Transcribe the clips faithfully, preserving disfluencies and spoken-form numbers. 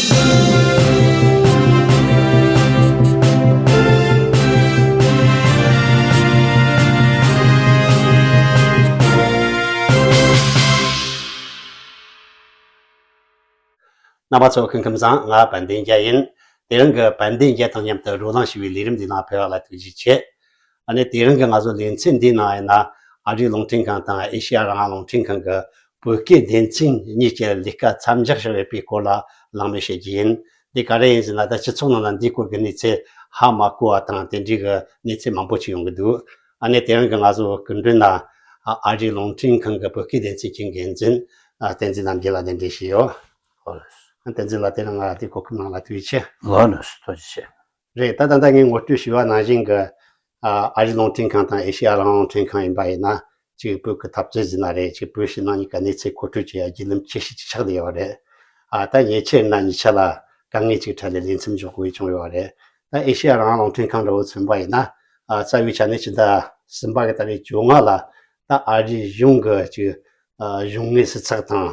རྣམ་པ་ཚོ་སྐུ་ཁམས་བཟང་། ང་དཔལ་ལྡན་རྒྱལ་ཡིན། དེ་རིང་གི་དཔལ་ལྡན་རྒྱལ་དང་མཉམ་དུ་བགྲོ་གླེང་ཞུ་བའི་ལས་རིམ་འདི་ནང་ཕེབས་པ་ལ་ཐུགས་རྗེ་ཆེ། ཨ་ནི་དེ་རིང་གི་ང་ཚོ་ལེ་ཚན་འདིའི་ནང་ཡིན་ན། ཨ་རིའི་རླུང་འཕྲིན་ཁང་དང་ཨེ་ཤེ་ཡ་རང་དབང་རླུང་འཕྲིན་ཁང་གི་བོད་སྐད་སྡེ་ཚན་གཉིས་ཀྱི་ལས་ཀ་མཚམས་འཇོག་བྱས་པའི་སྐོར་ལ་གླེང་མོལ་བྱེད་རྒྱུ་ཡིན། འདི་ག་རེ་ཡིན་ཟེར་ན། ད་སྤྱི་ཚོགས་ནང་ལ་འདིའི་སྐོར་གྱི་གནས་ཚུལ་ཧ་མ་གོ་བ་དང་དེ་འདྲའི་གི་གནས་ཚུལ་མང་པོ་ཅིག་ཡོང་གི་འདུག་ཨ་ནི་དེ་རིང་གི་ང་ཚོ་སྐུ་མགྲོན་ན་ཨ་ཨ་རིའི་རླུང་འཕྲིན་ཁང་གི་བོད་སྐད་སྡེ་ཚན་གྱི་འགན་འཛིན་ཨ་བསྟན་འཛིན་རྣམ་རྒྱལ་ལགས་གདན་འདྲེན་ཞུས་ཡོད། ཨོ་ལགས་སོ། བསྟན་འཛིན་ལགས། དེ་རིང་ང་འདིའི་གོ་སྐབས་གནང་ལ་ཐུགས་རྗེ་ཆེ། ལགས་སོ། ཐུགས་རྗེ་ཆེ། རེད། ད་ད་ལྟ་ངས་ངོ་སྤྲོད་ཞུས་པ་ནང་བཞིན་གྱི་ཨ་ཨ་རིའི་རླུང་འཕྲིན་ཁང་དང་ཨེ་ཤེ་ཡ་རང་དབང་རླུང་འཕྲིན་ཁང་ཡིན་པ་ཡིན་ན། གཅིག་བོད་ཀྱི་འཐབ་རྩོད་ཟེར་ན་རེད། གཅིག་བོད་ཕྱི་ནང་གཉིས་ཀ་གནས་ཚུལ་མཁོ་སྤྲོད་བྱེད་ཡ་བརྒྱུད་ལམ་ཆེ་ཤོས་ཅིག་ཆགས་བསྡད་ཡོད་རེད། ཨ་ད་ཉེ་ཆར་ན་གཉིས་ཆ་ལ་དཀའ་ངལ་ཅིག་འཕྲད་ལས་ལས་མཚམས་འཇོག་དགོས་བྱུང་ཡོད་རེད། ད་ཨེ་ཤེ་ཡ་རང་དབང་རླུང་འཕྲིན་ཁང་འདྲ་བོ་མཚོན་པ་ཡིན་ན། ཨ་རྩ་བའི་ཆ་ནས་ཕྱི་ཟླ་གསུམ་པ་གི་ཏ་རིག་བཅོ་ལྔ་ལ་ད་ཨ་རིའི་གཞུང་གི་ཅིག་ཨ་གཞུང་དངུལ་ཞུ་ཚགས་དང་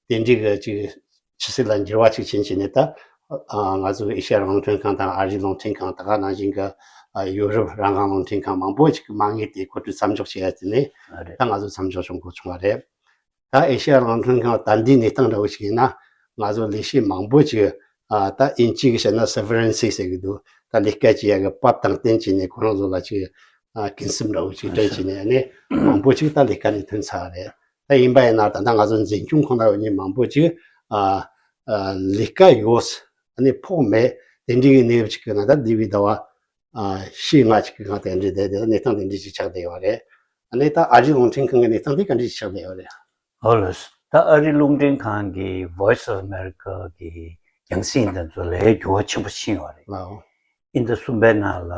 དེ་འདྲའི་གི་ཅིག་ཆུ་ཚད་ལ་འགྱུར་བ་ཅིག་ཕྱིན་བྱས་ནས། ད་ཨ་ང་ཚོའི་ཨེ་ཤེ་ཡ་རང་དབང་རླུང་འཕྲིན་ཁང་དང་ཨ་རིའི་རླུང་འཕྲིན་ཁང་དེ་ག་ནང་བཞིན་གྱི་ཨ་ཡོ་རོབ་རང་དབང་རླུང་འཕྲིན་ཁང་མང་པོ་ཅིག་གི་མ་དངུལ་དེ་མཁོ་སྤྲོད་མཚམས་འཇོག་བྱས་ཡ་དེ་ནས། ཨ་རེད། ད་ང་ཚོ་མཚམས་འཇོག་བྱུང་དགོས་བྱུང་བ་རེད། ད་ཨེ་ཤེ་ཡ་རང་དབང་རླུང་འཕྲིན་ཁང་ད་འདིའི་གནས་སྟངས་འདྲ་བོ་ཞིག་ཡིན་ན། ང་ཚོ་ལས་བྱེད་མང་པོ་ཅིག་ཨ་ད་དབྱིན་ཇི་གི་བཤད་ན་སེ་བེ་རན་སི་ཟེར་གི་འདུག་ད་ལས་ཀ་བྱེད་ཡ་གི་བབ་དང་བསྟུན་བྱས་ནས་ཁོ་རང་ཚོ་ལ་ཅིག་ཨ་ཀུན་སེམས་འདྲ་བོ་ཅིག་སྤྲད་བྱས་ནས། ཨ་ནི་མང་པོ་ཅིག་ད་ལས་ཀ་ནས་ཐོན་ཚར་བ་རེད། ད་ཡིན་པ་ཡིན་ན་ད་ལྟ་ང་ཚོ་འཛིན་སྐྱོང་ཁང་ནང་ཡོད་མཁན་མང་པོ་ཅིག་ཨ་ཨ་ལས་ཀ་ཡོད། ཨ་ནི་ཕོགས་མེད། དེ་འདྲའི་གི་གནས་བབ་ཅིག་གི་ནང་ད་འདས་པའི་ཟླ་བ་ཨ་བཞི་ལྔ་ཅིག་གི་ནང་དེ་འདྲའི་བསྡད་དེ་གནས་སྟངས་དེ་འདྲའི་ཅིག་ཆགས་བསྡད་ཡོད་རེད། ཨ་ནི་ད་ཨ་རིའི་རླུང་འཕྲིན་ཁང་གི་གནས་སྟངས་དེ་ག་འདྲ་ཅིག་ཆགས་བསྡད་ཡོད་རེད། ཨོ་ལགས་སོ། ད་ཨ་རིའི་རླུང་འཕྲིན་ཁང་གི་Voice of America གི་རྒྱང་སྲིང་དེ་ཚོ་ལས་འགྱུར་བ་ཆེན་པོ་ཕྱིན་ཡོད་རེད། ལའོ། ཨིན་ཟླ་གསུམ་པའི་ནང་ལ་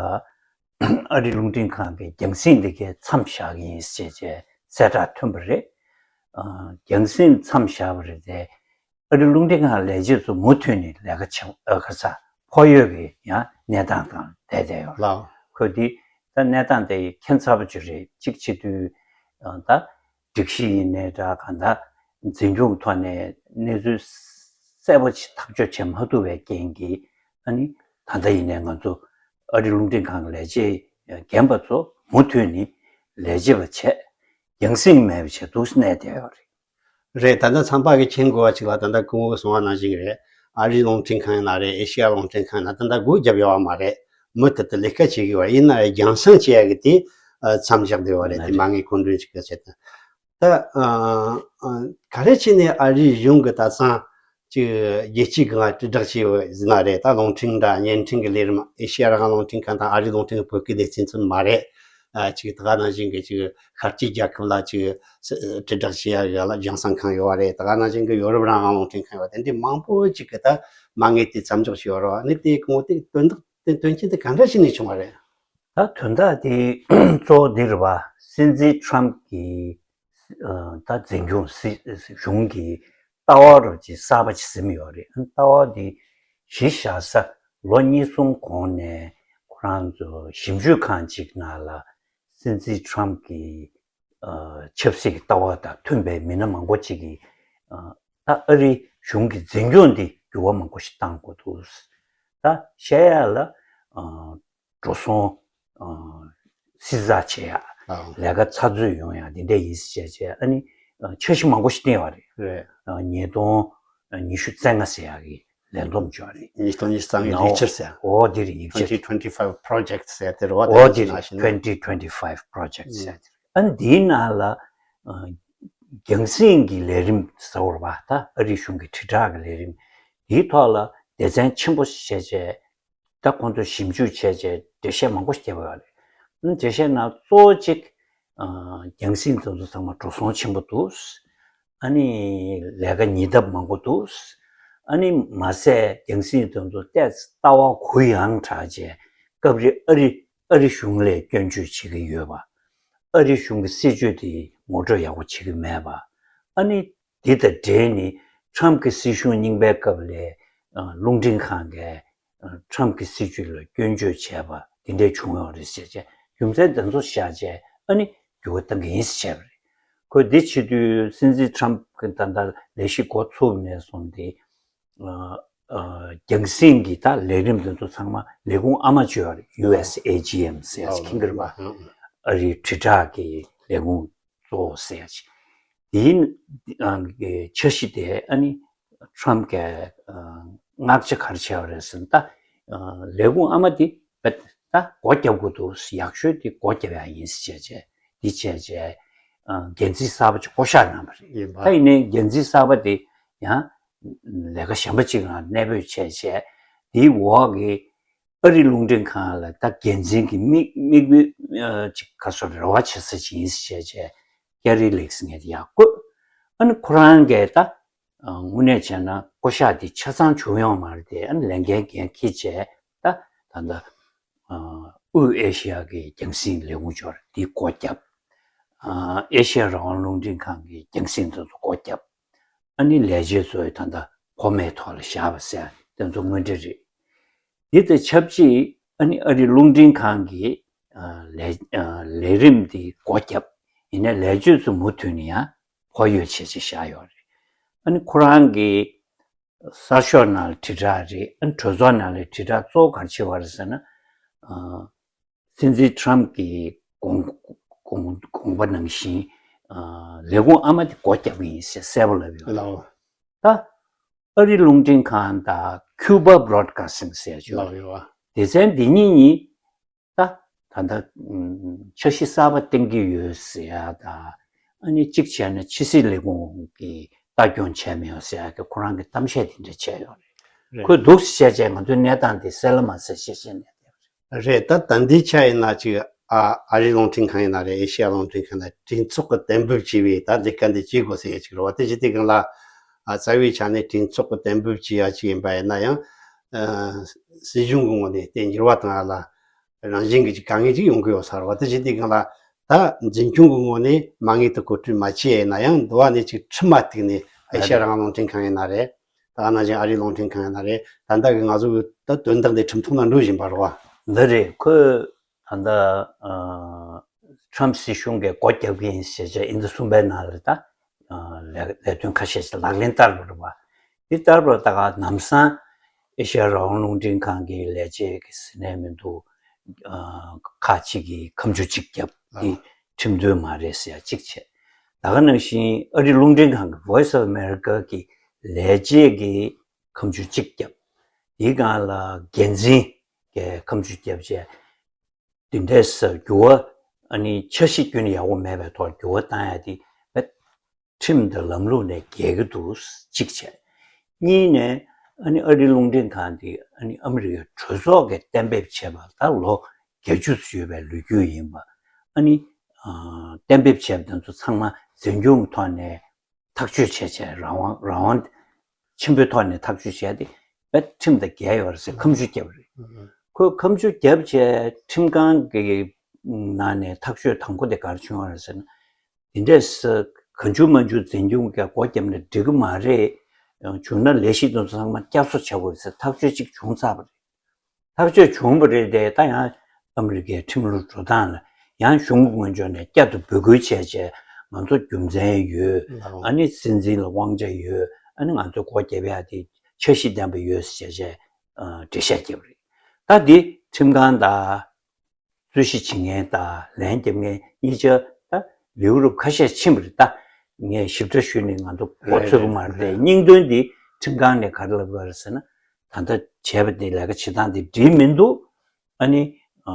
ཨ་རིའི་རླུང་འཕྲིན་ཁང་གི་རྒྱང་སྲིང་དེ་གའི་མཚམས་བཞག་གི་ཡིན་ཞེས་བྱས་གསལ་བསྒྲགས་ཐོན་པ་རེད། ཨ་རྒྱང་སྲིང་མཚམས་བཞག་པ་རེད་དེ། ཨ་རིའི་རླུང་འཕྲིན་ཁང་ལས་བྱེད་ཚོ་མུ་མཐུད་ནས་ལས་ཀ་བྱེད། ཨ་ག་ས་ཕོགས་ཡོད་ཀྱི་ཡང་གནས་སྟངས་སྒང་བསྡད་བསྡད་ཡོད་རེད། ལའོ། ཁོ་འདི་ད་གནས་སྟངས་དེ་ཁྱད་མཚར་པོ་ཅིག་རེད། གཅིག་བྱེད་དུས་ཨ་ད་སྒྲིག་གཞི་ཡིན་ནའི་འདྲ། གང་ལྟར་འཛིན་སྐྱོང་ཐོག་ནས་གནས་ཚུལ་གསལ་པོ་ཅིག་ཐག་གཅོད་བྱེད་མ་ཐུབ་པའི་རྐྱེན་གྱིས། ཨ་ནི་ད་ལྟ་ཡིན་ནའི་ང་ཚོ་ཨ་རིའི་རླུང་འཕྲིན་ཁང་གི་ལས་བྱེད་རྒན་པ་ཚོ་མུ་མཐུད་ནས་ལས་བྱེད་པ་བྱས། རྒྱང་སྲིང་མེད་པ་བྱས་འདུག་གནས་བསྡད་ཡོད་རེད། རེད། ད་ལྟ་ཚང་མ་གིས་མཁྱེན་དགོས་པ་ཅིག་ལ། ད་ལྟ་སྐུ་ངོ་གསུངས་པ་ནང་བཞིན་རེད། ཨ་རིའི་རླུང་འཕྲིན་ཁང་ཡིན་ན་རེད། ཨེ་ཤེ་ཡ་རླུང་འཕྲིན་ཁང་ཡིན་ན་ད་ལྟ་སྒོ་བརྒྱབ་ཡོད་པ་མ་རེད། མུ་མཐུད་དུ་ལས་ཀ་བྱེད་ཀྱི་ཡོད། ཡིན་ན་རྒྱང་སྲིང་བྱེད་ཡ་གི་དེ་ཨ་མཚམས་བཞག་བསྡད་ཡོད་རེད། དེ་མ་དངུལ་མཁོ་འདོན་བྱེད་ཀྱི་ཆེད་དུ། ད་ཨ་ཨ་ག་རེ་བྱས་ནས་ཨ་རིའི་གཞུང་གི་ད་ཚང་ཅིག་རྒྱལ་སྤྱིའི་སྒང་དྲིལ་བསྒྲགས་བྱས་ཡོད་ཟེར་ན་རེད། ད་རླུང་འཕྲིན་འདྲ་བརྙན་འཕྲིན་གྱི་ལས་རིམ། ཨེ་ཤེ་ཡ་རང་དབང་རླུང་འཕྲིན་ཁང་དང་ཨ་རིའི་རླུང་འཕྲིན་གྱི་བོད་སྐད་སྡེ་ཚན་ཚོ་མ་རེད། ཨ་ཅིག་ད་ག་ནང་བཞིན་གྱི་ཅིག་ཤར་སྐྱིད་རྒྱལ་ཁབ་ལ་ཅིག་དྲིལ་བསྒྲགས་བྱེད་ཡ་གི་ལ་རྒྱང་སྲིང་ཁང་ཡོད་པ་རེད། ད་ག་ནང་བཞིན་གྱི་ཡོ་རོབ་རང་དབང་རླུང་འཕྲིན་ཁང་ཡོད་པ། དེ་འདྲའི་མང་པོ་ཅིག་གིས་ད་མ་དངུལ་དེ་མཚམས་འཇོག་བྱས་ཡོད་རེད། ཨ་ནི་དེའི་གོང་དེ་དོན་དག་དེ་དོན་རྐྱེན་དེ་ག་འདྲ་བྱས་ནས་བྱུང་བ་རེད། ད་དོན་དག་དེ་གཙོ་བོ་འདི་རེད་པ། སྲིད་འཛིན་ཊམ་གྱིས་ཨ་ད་འཛིན་སྐྱོང་སྲིད་གཞུང་གི་ལྟ་བ་རོ་ཅིག་གསར་པ་ཅིག་ཟིན་ཡོད་རེད། ལྟ་བ་འདི་གཞི་བཞག་ས་ལོ་གཉིས་གསུམ་གོང་ནས་ཁོ་རང་ཚོ་ཞིབ་འཇུག་ཁང་ཅིག་ནང་ལ་སྲིད་འཛིན་ཊམ་གྱི་ཨ་ཆབ་སྲིད་ཀྱི་ལྟ་བ་དང་མཐུན་པའི་མི་སྣ་མང་པོ་ཅིག་གིས་ཨ་ད་ཨ་རིའི་གཞུང་གི་འཛིན་སྐྱོང་འདི་འགྱུར་བ་མང་པོ་ཞིག་བཏང་དགོས་འདུག་ད་བཤད་ཡ་ལ་ཨ་འགྲོ་སོང་ཨ་བསྲི་ཚགས་བྱེད་ཡ། ཨ། ལས་ཀ་ཚགས་ཚུད་ཡོང་ཡ་འདི་འདྲ་ཡིན་ཟེར་བྱས་བྱས། ཨ་ནི་ཨ་འཆར་གཞི་མང་པོ་ཞིག་བཏིང་ཡོད་རེད། རེད། ཨ་ཉིས་སྟོང་ཉི་ཤུ་རྩ་ལྔ་ཟེར་ཡ་གི་ལས་བསྡོམས་བྱས་རེད། ཉིས་སྟོང་ཉི་ཤུ་རྩ་ལྔའི་ལས་འཆར་ཟེར། འོ་འདི་རེད། ཡིག་ཆ་twenty twenty-five project ཟེར་དེ་རེད་པ། འོ་དེ་འདི་ནང་བཞིན་ནས། twenty twenty-five project ཟེར་དེ་རེད། ཨ་ནི་འདིའི་ནང་ལ་ཨ་རྒྱང་སྲིང་གི་ལས་རིམ་ཟེར་བ་རེད་པ། ད་ཨ་རིའི་གཞུང་གི་དྲིལ་བསྒྲགས་ཀྱི་ལས་རིམ་འདིའི་ཐོག་ལ་སྡེ་ཚན་ཆེན་པོ་བྱས་བྱས། ད་ཁོང་ཚོས་ཞིབ་འཇུག་བྱས་བྱས་འགྲེལ་བཤད་མང་པོ་ཞིག་བརྒྱབ་ཡོད་རེད། འགྲེལ་བཤད་ནང་གཙོ་བོ་གཅིག་ཨ་རྒྱང་སྲིང་དེ་ཚོ་ཚང་མ་འགྲོ་སོང་ཆེན་པོ་འདུག་ཨ་ནི་ལས་ཀ་ཉེ་འདབས་མང་པོ་འདུག་ཨ་ནི་མ་ཟད་རྒྱང་སྲིང་དེ་ཚོ་ཏོག་ཙམ་ལྟ་བ་གུ་ཡངས་དྲགས་བྱས། སྐབས་རེ་ཨ་རི་ཨ་རི་གཞུང་ལ་སྐྱོན་བརྗོད་བྱེད་ཀྱི་ཡོད་པ། ཨ་རི་གཞུང་གི་སྲིད་བྱུས་དེ་ངོ་སྤྲོད་ཡག་པོ་བྱེད་ཀྱི་མེད་པ། ཨ་ནི་འདི་དང་འབྲེལ་ནས་ཊམ་གྱི་སྲིད་གཞུང་རྙིང་པའི་སྐབས་ལ་ཨ་རླུང་འཕྲིན་ཁང་གིས་ཨ་ཊམ་གྱི་སྲིད་བྱུས་ལ་སྐྱོན་བརྗོད་བྱས་པ་འདི་འདྲ་བྱུང་ཡོད་རེད་ཟེར་བྱས། རྒྱུ་མཚན་དེ་ཚོ་བཞག་བྱས་ཨ་ནི་འགྱུར་བ་བཏང་གི་ཡིན་ཟེར་བྱས་པ་རེད། ཁོས་འདི་བྱེད་དུས་སྲིད་འཛིན་ཊམ་གྱི་ད་ལྟ་ལས་གཞི་འགོ་ཚུགས་ནས་བཟུང་སྟེ་ཨ་ ཨ་རྒྱང་སྲིང་གི་ད་ལས་རིམ་དེ་ཚོ་ཚང་མ་ལས་ཁུངས་ཨ་མ་བཅོས་པ་རེད། ཡུ་ཨེས་ཨེ་ཇི་ཨེམ་ཟེར་ཡ་ཅིག་མཁྱེན་གྱི་རེད་པ། ཨ་རིའི་དྲིལ་བསྒྲགས་ཀྱི་ལས་ཁུངས་གཙོ་བོ་ཟེར་ཡ་ཅིག་དེའི་ཨ་འཆར་གཞི་དེ་ཨ་ནི་ཊམ་གྱིས་ཨ་མངགས་ཆ་ག་རེ་བྱས་པ་རེད་ཟེར་ན། ད་ཨ་ལས་ཁུངས་ཨ་མ་དེ་ད་སྒོ་བརྒྱབ་དགོས་འདུག་ཡག་ཤོས་དེ་སྒོ་བརྒྱབ་ཡ་ཡིན་ཟེར་བྱས་བྱས་འདི་བྱས་བྱས་ཨ་འགན་འཛིན་གསར་པ་ཅིག་བསྐོ་གཞག་གནང་བ་རེད། ཡིན་པ། ད་ཡིན་ནའི་འགན་འཛིན་གསར་པ་དེ་ཡང་ལས་ཀ་གཞན་པ་ཅིག་ལ་གནས་སྤོས་བྱས་བྱས་དེའི་འོག་གི་ཨ་རིའི་རླུང་འཕྲིན་ཁང་ལ་ད་འགན་འཛིན་གྱི་དམིགས་དམིགས་དཔེ་ཨ་ཅིག་ག་སོ་རེ་བ་བྱེད་ས་ཅིག་ཡིན་ཟེར་བྱས་བྱས་ཀེ་རི་ལེག་སི་ངས་དེ་ཡར་བསྐོས། ཨ་ནི་ཁོ་རང་གིས་ད་ཨ་དངོས་གནས་བྱས་ན་བསྐོ་གཞག་དེ་ཆ་ཚང་བྱུང་ཡོད་མ་རེད་དེ། ཨ་ནི་ལས་འགན་འགན་འཁྱེར་བྱས་ད་ད་ལྟ་ཨ་དབུས་ཨེ་ཤི་ཡ་གི་རྒྱང་སྲིང་ལས་ཁུངས་འབྱོར་དེ་སྒོ་བརྒྱབ། ཨ་ཨེ་ཤི་ཡ་རང་དབང་རླུང་འཕྲིན་ཁང་གི་རྒྱང་སྲིང་དེ་ཚོ་སྒོ་བརྒྱབ། ཨ་ནི་ལས་བྱེད་ཚོ་ད་ལྟ་ཕོ་མེད་ཐོག་ལ་བཞག་པ་ཟེར་དེ་ཚོ་དངོས་འབྲེལ་རེད། འདི་དང་ཆབས་ཅིག་ཨ་ནི་ཨ་རིའི་རླུང་འཕྲིན་ཁང་གི་ཨ་ལས་ཨ་ལས་རིམ་འདི་སྒོ་བརྒྱབ། ཡིན་ནའི་ལས་བྱེད་ཚོ་མུ་མཐུད་ནས་ཡང་ཕོ་ཡོད་བྱས་བྱས་བཞག་ཡོད་རེད། ཨ་ནི་ཁོ་རང་གི་གསར་ཤོག་ནང་ལ་དྲིལ་བསྒྲགས་རེད། ཨ་ནི་གྲོས་ཚོགས་ནང་ལ་དྲིལ་བསྒྲགས་གཙོ་བོ་ག་རེ་བྱེད་པ་རེད་ཟེར་ན། ཨ་སྲིད་འཛིན་ཊམ་གྱི་དགོངས་དགོངས་དགོངས་པ་ནང་བཞིན་ཨ་ལས་ཁུངས་ཨ་མ་དེ་སྒོ་བརྒྱབ་ཀྱི་ཡིན་ཟེར་གསལ་པོ་ལབ་ཡོད་རེད། ལགས། ད་ཨ་རིའི་རླུང་འཕྲིན་ཁང་དང་ཁྱུ་པ་བྷི་རོ་ཌི་ཁ་སི་ཊིང་ཟེར་ཡ་ཅིག་ཡོད་རེད། ལགས་ཡོད། སྡེ་ཚན་འདི་གཉིས་གཉིས་ད་ད་ལྟ་ཨམ་འཆར་གཞི་གསར་པ་བཏིང་གི་ཡོད་ཟེར་ཡ་དང་། ཨ་ནི་གཅིག་བྱས་ན་ཕྱི་སྲིད་ལས་ཁུངས་ཀྱིས་ལྟ་སྐྱོང་བྱས་མེད་ཟེར་ཡ་གི་ཁོ་རང་གི་གཏམ་བཤད་དེ་འདྲ་བྱས་ཡོད་རེད། རེད། ཁོས་འདུག་སེ་བཤད་བྱས་ང་ཚོའི་གནས་སྟངས་དེ་གསལ་ལ་མ་གསལ་ཤེས་བྱས་ནས་བསྡད་པ་རེད། རེད། ད་ད་འདི་ཆ་ཡིན་ན་ཅིག་ཨ་ཨ་རིའི་རླུང་འཕྲིན་ཁང་ཡིན་ན་རེད། ཨེ་ཤེ་ཡ་རླུང་འཕྲིན་ཁང་ཡིན་ན་གྲོས་ཚོགས་ཀྱིས་གཏན་འབེབས་བྱས་པའི་ད་ལས་ཀ་འདི་བྱེད་དགོས་ཟེར་ཡ་ཅིག་རེད་བ། དེ་བྱེད་དུས་སྒང་ལ་ཨ་རྩ་བའི་ཆ་ནས་གྲོས་ཚོགས་ཀྱིས་གཏན་འབེབས་བྱས་ཡ་ཅིག་ཡིན་པ་ཡིན་ན་ཡང་ཨ་སྲིད་གཞུང་གི་ངོས་ནས་དེ་འགྱུར་བ་བཏང་ཡ་ལ་རང་བཞིན་གྱི་ཅིག་དཀའ་ངལ་ཅིག་ཡོང་གི་ཡོད་ས་རེད་བ། དེ་བྱེད་དུས་སྒང་ལ་ད་འཛིན་སྐྱོང་གི་ངོས་ནས་མ་དངུལ་དེ་བཀོལ་སྤྱོད་མ་བྱས་ཡིན་ན་ཡང་འདི་བ་ནས་ཅིག་ཁྲིམས་མ་བཏིགས་ནས་ཨེ་ཤེ་ཡ་རང་དབང་རླུང་འཕྲིན་ཁང་ཡིན་ན་རེད། ད་ནང་བཞིན་ཨ་རིའི་རླུང་འཕྲིན་ཁང་ཡིན་ན་རེད། ད་ལྟ་གི་ང་ཚོ་གི་ད་དོན་དག་འདི་ཁྲིམས་ཐོག་ན་འགྲོ་བཞིན་པ་རེད་བ། འདི་རེད། ཁོས་ད་ལྟ་ཨ་ཊམ་སྲིད་གཞུང་གིས་སྒོ་བརྒྱབ་ཀྱི་ཡིན་ཞེས་བྱས་ཨིན་ཟླ་གསུམ་པའི་ནང་ལ་ད་ཨ་ལས་ལས་དོན་ཁ་ཤས་ཤིག་ལག་ལེན་བསྟར་བ་རེད་བ། འདི་ལྟར་བ་ད་ག་ལམ་སང་ཨེ་ཤེ་ཡ་རང་དབང་རླུང་འཕྲིན་ཁང་གི་ལས་བྱེད་ཀྱི་ཟིན་ནས་མི་འདུག་ཨ་ཁག་ཅིག་གིས་ཁ་མཆུ་གཅིག་བརྒྱབ། འདི་ཁྲིམས་མཐུན་མ་རེད་ཟེར་ཡ་གཅིག་བྱས། ད་ག་ནང་བཞིན་ཨ་རིའི་རླུང་འཕྲིན་ཁང་གི་Voice of America གི་ལས་བྱེད་ཀྱིས་ཁ་མཆུ་གཅིག་བརྒྱབ། དེའི་སྒང་ལ་འགན་འཛིན་གྱིས་ཁ་མཆུ་བརྒྱབ་བྱས། དེ་འདྲས་འགྱུར་བ་ཨ་ནི་འཆར་གཞི་ཁྱོན་ནས་ཡག་པོ་མེད་པའི་ཐོག་འགྱུར་བ་བཏང་ཡ་དེ་ཁྲིམས་དང་ལམ་ལུགས་ནས་འགལ་གྱི་འདུག་གཅིག་བྱས། གཉིས་ནས་ཨ་ནི་ཨ་རིའི་རླུང་འཕྲིན་ཁང་དེ་ཨ་ནི་ཨ་མི་རི་ཀའི་གྲོས་ཚོགས་ཀྱིས་གཏན་འབེབས་བྱས་པ་ད་ལོ་བརྒྱད་ཅུ་ཙམ་ཡོད་པའི་ལོ་རྒྱུས་ཡིན་པ། ཨ་ནི་ཨ་གཏན་འབེབས་བྱས་པ་དེ་ཚོ་ཚང་མ་འཛིན་སྐྱོང་གི་ཐོག་ནས་ཐག་གཅོད་བྱས་བྱས་རང་དབང་རང་དབང་ཆེན་པོའི་ཐོག་ནས་ཐག་གཅོད་བྱས་ཏེ་དཔེ་ཁྲིམས་དང་འགལ་ཡོད་རེད་ཟེར་ཁ་མཆུ་བརྒྱབ་པ་རེད། ཁོས་ཁ་མཆུ་བརྒྱབ་བྱས་ཁྲིམས་ཁང་གི་ནང་ནས་ཐག་གཅོད་དང་པོ་དེ་ག་རེ་བྱུང་བ་རེད་ཟེར་ན། དེ་འདྲས་གང་བྱུང་མང་བྱུང་འཛིན་སྐྱོང་གིས་སྒོ་བརྒྱབ་ནས་འགྲིག་གི་མ་རེད། བྱུང་ན་ལས་གཞི་དེ་ཚོ་ཚང་མ་བསྐྱར་གསོ་བྱ་དགོས་རེད་ཟེར་ཐག་གཅོད་ཅིག་བྱུང་ཚར་བ་རེད། ཐག་གཅོད་བྱུང་བ་རེད་དེ། ད་ཡང་ཨ་མི་རི་ཀའི་ཁྲིམས་ལུགས་འགྲོ་སྟངས་ལ་ཡང་གཞུང་གི་ངོས་ཕྱོགས་ནས་བསྐྱར་དུ་འབོད་སྐུལ་བྱས་བྱས་ང་ཚོ་རྒྱུ་མཚན་ཡོད། ཨ་ནི་སྲིད་འཛིན་ལ་དབང་ཆ་ཡོད། ཨ་ནི་ང་ཚོ་སྒོ་བརྒྱབ་ཡ་དེ་འཆར་གཞི་ལྡན་པ་ཡོད་ཟེར་བྱས་བྱས་འགྲེལ་བཤད་བརྒྱབ་པ་རེད། ད་འདི་ཁྲིམས་ཁང་དང་རྩོད་གཞི་བྱེད་མཁན་དང་ལན་རྒྱབ་མཁན་གཉིས་ཆ་ད་ལེའུ་རབས་ཁ་ཤས་ཕྱིན་པ་རེད། ད་ངས་ཞིབ་ཕྲ་ཞུས་ནས་ང་ཚོ་མགོ་ཚོད་ཀྱི་མ་རེད་དེ། སྙིང་དོན་འདི་ཁྲིམས་ཁང་ནས་ག་རེ་ལབ་པ་རེད་ཟེར་ན། ད་ལྟ་བྱས་པ་དེ་ལས་ཀ་བྱེད་སྟངས་དེ་འགྲིག་མི་འདུག་ཨ་ནི་ཨ་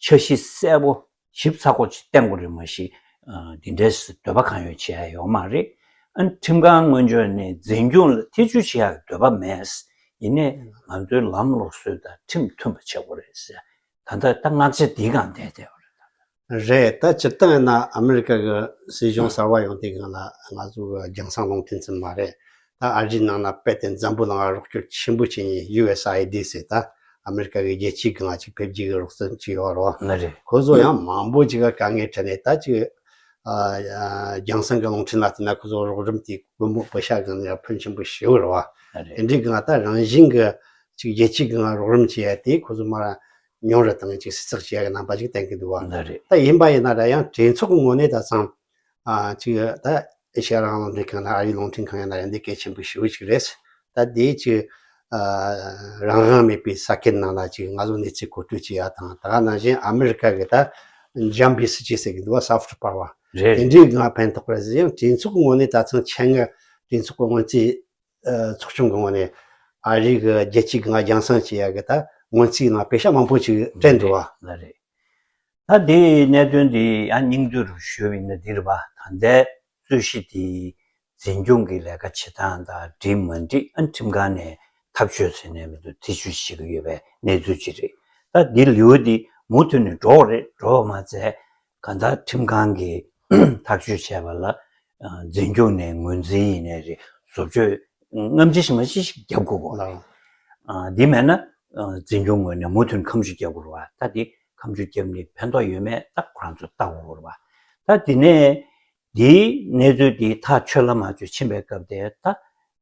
འཆར་གཞི་གསལ་པོ་ཞིབ་ཚགས་པོ་ཅིག་བཏིང་དགོས་རེད། མ་གཞི་ཨ་འདི་འདྲའི་འདོད་པ་གང་ཡོད་བྱེད་ཡ་ཡོད་མ་རེད། ཨ་ནི་ཁྲིམས་ཁང་ངོས་ཕྱོགས་ནས་འཛིན་སྐྱོང་ལ་ཐེ་བྱུས་བྱེད་ཡ་འདོད་པ་མེད། ཡིན་ནའི་ང་ཚོའི་ལམ་སློབ་གསོ་དང་ཁྲིམས་མཐུན་པ་བྱེད་དགོས་རེད་ཟེར། ད་ལྟ་ད་མངགས་ཆ་འདིའི་སྒང་བསྡད་བསྡད་པ་རེད། རེད། ད་སྤྱིར་བཏང་ཡིན་ན་ཨ་མི་རི་ཀ་གི་སྲིད་གཞུང་གསར་བ་ཡོང་དུས་སྒང་ལ་ང་ཚོ་གི་རྒྱང་སྲིང་རླུང་འཕྲིན་ཙམ་མ་རེད། ད་ཨ་རིའི་ནང་ན་དཔེ་དེ་འཛམ་བུ་གླིང་ལ་རོགས་སྐྱོར་ཆེན་པོ་བྱེད་མཁན་ཡུ་ཨེས་ཨའི་ཌི་ཟེར། ད་ཨ་མི་རི་ཀ་གི་རྒྱལ་སྤྱིའི་སྒང་ལ་ཅིག་ཕེབས་རྒྱུ་གི་རོགས་རམ་ཅིག་ཡོད་རེད་བ། ལགས་རེད། ཁོ་ཚོ་ཡང་མང་པོ་ཅིག་གི་དཀའ་ངལ་འཕྲད་ནས་ད་ཅིག་ཨ་ཨ་རྒྱང་སྲིང་གི་རླུང་འཕྲིན་ལ་བལྟས་ན་ཁོ་ཚོ་རོགས་རམ་དེ་དགོས་མཁོ་པོ་ཤ་གང་ནས་ཕོན་ཆེན་པོ་ཞེ་པོ་རེད་བ། ལགས་རེད། དེ་འདྲའི་སྒང་ད་རང་བཞིན་གི་ཅིག་རྒྱལ་སྤྱིའི་སྒང་རོགས་རམ་བྱེད་ཡ་དེ་ཁོ་ཚོ་མར་ཉུང་རུ་བཏང་ཅིག་སེལ་ཐབས་བྱེད་ཡ་གི་རྣམ་པ་ཅིག་བསྟན་གྱི་འདུག་བ། ལགས་རེད། ད་ཡིན་པ་ཡིན་ན་ད་ཡང་གྲོས་ཚོགས་ཀྱི་ངོས་ནས་ད་ཙང་ཨ་ཅིག་ད་ཨེ་ཤེ་ཡ་རང་དབང་རླུང་འཕྲིན་ཁང་ཡིན་ན་རེད། ཨ་རིའི་རླུང་འཕྲིན་ཁང་ཡིན་ན་རེད། འདི་གལ་ཆེན་པོ་ཞེ་པོ་ཅིག་རེད། ད་དེ་ཅིག་ ཨ་རང་དབང་མེད་པའི་ས་ཁུལ་ནང་ལ་ཅིག་ང་ཚོ་གནས་ཚུལ་མཁོ་སྤྲོད་བྱེད་ཡ་དང་། ད་ག་ནང་བཞིན་ཨ་མི་རི་ཀ་གི་ད་འཇམ་པའི་སྲིད་ཇུས་ཟེར་གི་འདུག་བ། སོཕ་ཊི་པ་ཝར་རེད། དེ་འདྲའི་སྒང་ཕན་ཐོགས་པ་ཟེར་ཡང་གྲོས་ཚོགས་ཀྱི་ངོས་ནས་ད་ཐེངས་ཆེད་མངགས་གྲོས་ཚོགས་ཀྱི་སྔོན་རྩིས་ཨ་ཚོགས་ཆུང་གི་ངོས་ནས་ཨ་རི་གི་རྒྱལ་སྤྱིའི་སྒང་རྒྱང་སྲིང་བྱེད་ཡ་གི་ད་སྔོན་རྩིས་ནང་པེ་ཤག་མང་པོ་ཅིག་སྤྲད་འདུག་བ། ལ་རེད། ད་དེའི་གནད་དོན་དེ་ཡང་སྙིང་བསྡུས་རུ་ཞུས་པ་ཡིན་ན་འདི་རེད་པ། ད་ལྟའི་རྩོད་གཞི་དེ་འཛིན་སྐྱོང་གི་ལས་ཀ་བྱེད་སྟངས་དང་འགྲིག་མ་འགྲིག་ཨ་ཁྲིམས་ཁང་ནས་ཐག་གཅོད་བྱས་ནས་མི་འདུག་ཐེ་བྱུས་བྱེད་ཀྱི་ཡོད་པའི་གནས་ཚུལ་ཅིག་རེད། ད་འདི་ལེའུ་འདི་མུ་མཐུད་ནས་འགྲོ་བ་རེད། འགྲོ་བ་མ་ཚད་གང་ལྟར་ཁྲིམས་ཁང་གིས་ཐག་གཅོད་བྱས་པ་ལ་འཛིན་སྐྱོང་ནས་ངོས་འཛིན་ཡིན་ནའི་རེད། བཟོ་བཅོས་སྔ་ཕྱི་ཞིག་མ་ཕྱི་ཞིག་བརྒྱབ་དགོས་གོ། ལགས། འདི་མེད་ན་འཛིན་སྐྱོང་ངོས་ནས་མུ་མཐུད་ཁ་མཆུ་རྒྱག་དགོས་རེད་བ། ད་འདི་ཁ་མཆུ་རྒྱབ་ནས་ཕན་ཐོགས་ཡོད་མེད་ད་ཁོ་རང་ཚོ་ལྟ་དགོས་རེད་བ། ད་འདི་ནས་འདིའི་གནས་ཚུལ་འདི་ཐག་ཆོད་ལ་མ་ཆོད་ཕྱིན་པའི་སྐབས་དེ་ད་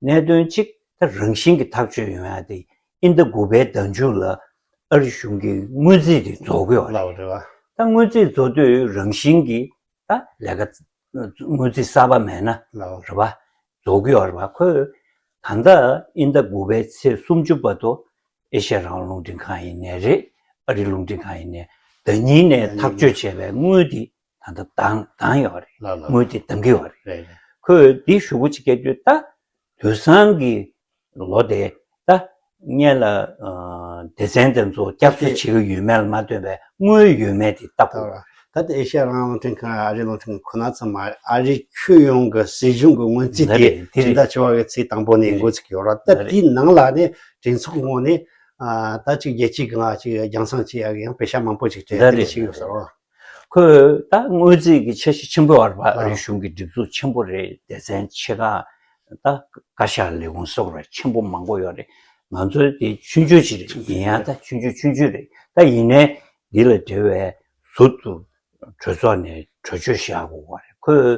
གནད་དོན་གཅིག་ད་རང་བཞིན་གྱི་ཐག་གཅོད་ཡོང་ཡ་དེ་དབྱིན་ཟླ་དགུ་པའི་ཟླ་མཇུག་ལ་ཨ་རི་གཞུང་གིས་སྔོན་རྩིས་དེ་རྫོགས་ཀྱི་ཡོད་རེད། ལགས་རེད་བ། ད་སྔོན་རྩིས་རྫོགས་དུས་རང་བཞིན་གྱིས་ད་ལས་ཀ་སྔོན་རྩིས་གསར་པ་མེད་ན་ལགས། རེད་བ། རྫོགས་ཀྱི་ཡོད་རེད་བ། ཁོས་ད་ལྟ་དབྱིན་ཟླ་དགུ་པའི་ཚེས་སུམ་ཅུ་བར་དུ་ཨེ་ཤ་ཡ་རང་དབང་རླུང་འཕྲིན་ཁང་ཡིན་ནའི་རེད། ཨ་རི་རླུང་འཕྲིན་ཁང་ཡིན་ནའི་ཟླ་ཉིན་ནས་ཐག་གཅོད་བྱས་པའི་དངུལ་དེ་ད་ལྟ་འདང་འདང་ཡོད་རེད། ལགས་ལགས། དངུལ་དེ་འདང་གི་ཡོད་རེད། རེད་རེད། ཁོས་འདི་ཞུ་སྒོ་ཅིག་བསྐྱལ་དུས་ད་དུས་སང་གི་ལོ་དེ་ད་སྔོན་ལ་སྡེ་ཚན་དེ་ཚོ་བསྐྱར་གསོ་བྱེད་ཀྱི་ཡོད་མེད་ལ་མ་ལྟོས་པའི་དངུལ་ཡོད་མེད་དེ་ལྟ་དགོས། ད་ལྟ་ཨེ་ཤ་ཡ་རང་དབང་རླུང་འཕྲིན་ཁང་ཨ་རིའི་རླུང་འཕྲིན་ཁང་ཁོ་ན་ཙམ་མ་ཨ་རིའི་ཁྱོན་ཡོངས་ཀྱི་སྲིད་གཞུང་གི་སྔོན་རྩིས་དེ་ད་རེད། དེ་རེད། སྤྱི་ཟླ་བཅུ་པ་གི་ཚེས་དང་པོ་ནས་འགོ་ཚུགས་ཀྱི་ཡོད་རེད། ད་དེའི་ནང་ལ་ནས་གྲོས་ཚོགས་ངོས་ནས་ད་ཅིག་རྒྱལ་སྤྱིའི་སྒང་ཅིག་རྒྱང་སྲིང་བྱེད་ཡག་ཡང་པེ་ཤག་མང་པོ་ཅིག་སྤྲད་དེ་བྱས་ཡོད་ཟེར་བ། ཁོས་ད་སྔོན་རྩིས་ཀྱི་འཆར་གཞི་ཆེན་པོ་ཡོད་རེད་པ། ཨ་རི་གཞུང་གི་སྒྲིག་འཛུགས་ཆེན་པོ་རེད། སྡེ་ཚན་ཆེ་ཁག་ད་བཀའ་ཤག་ལས་ཁུངས་སོགས་རེད། ཆེན་པོ་མང་པོ་ཡོད་རེད། ང་ཚོའི་དེ་ཆུང་ཆུང་ཅིག་རེད། ཡིན་ཡང་ད་ཆུང་ཆུང་ཆུང་ཆུང་རེད། ད་ཡིན་ནའི་འདི་ལ་འབྲེལ་བའི་ཟུར་དུ་གྲོས་ཚོགས་ནས་གྲོས་ཆོད་བཞག་དགོས་པ་རེད། ཁོས་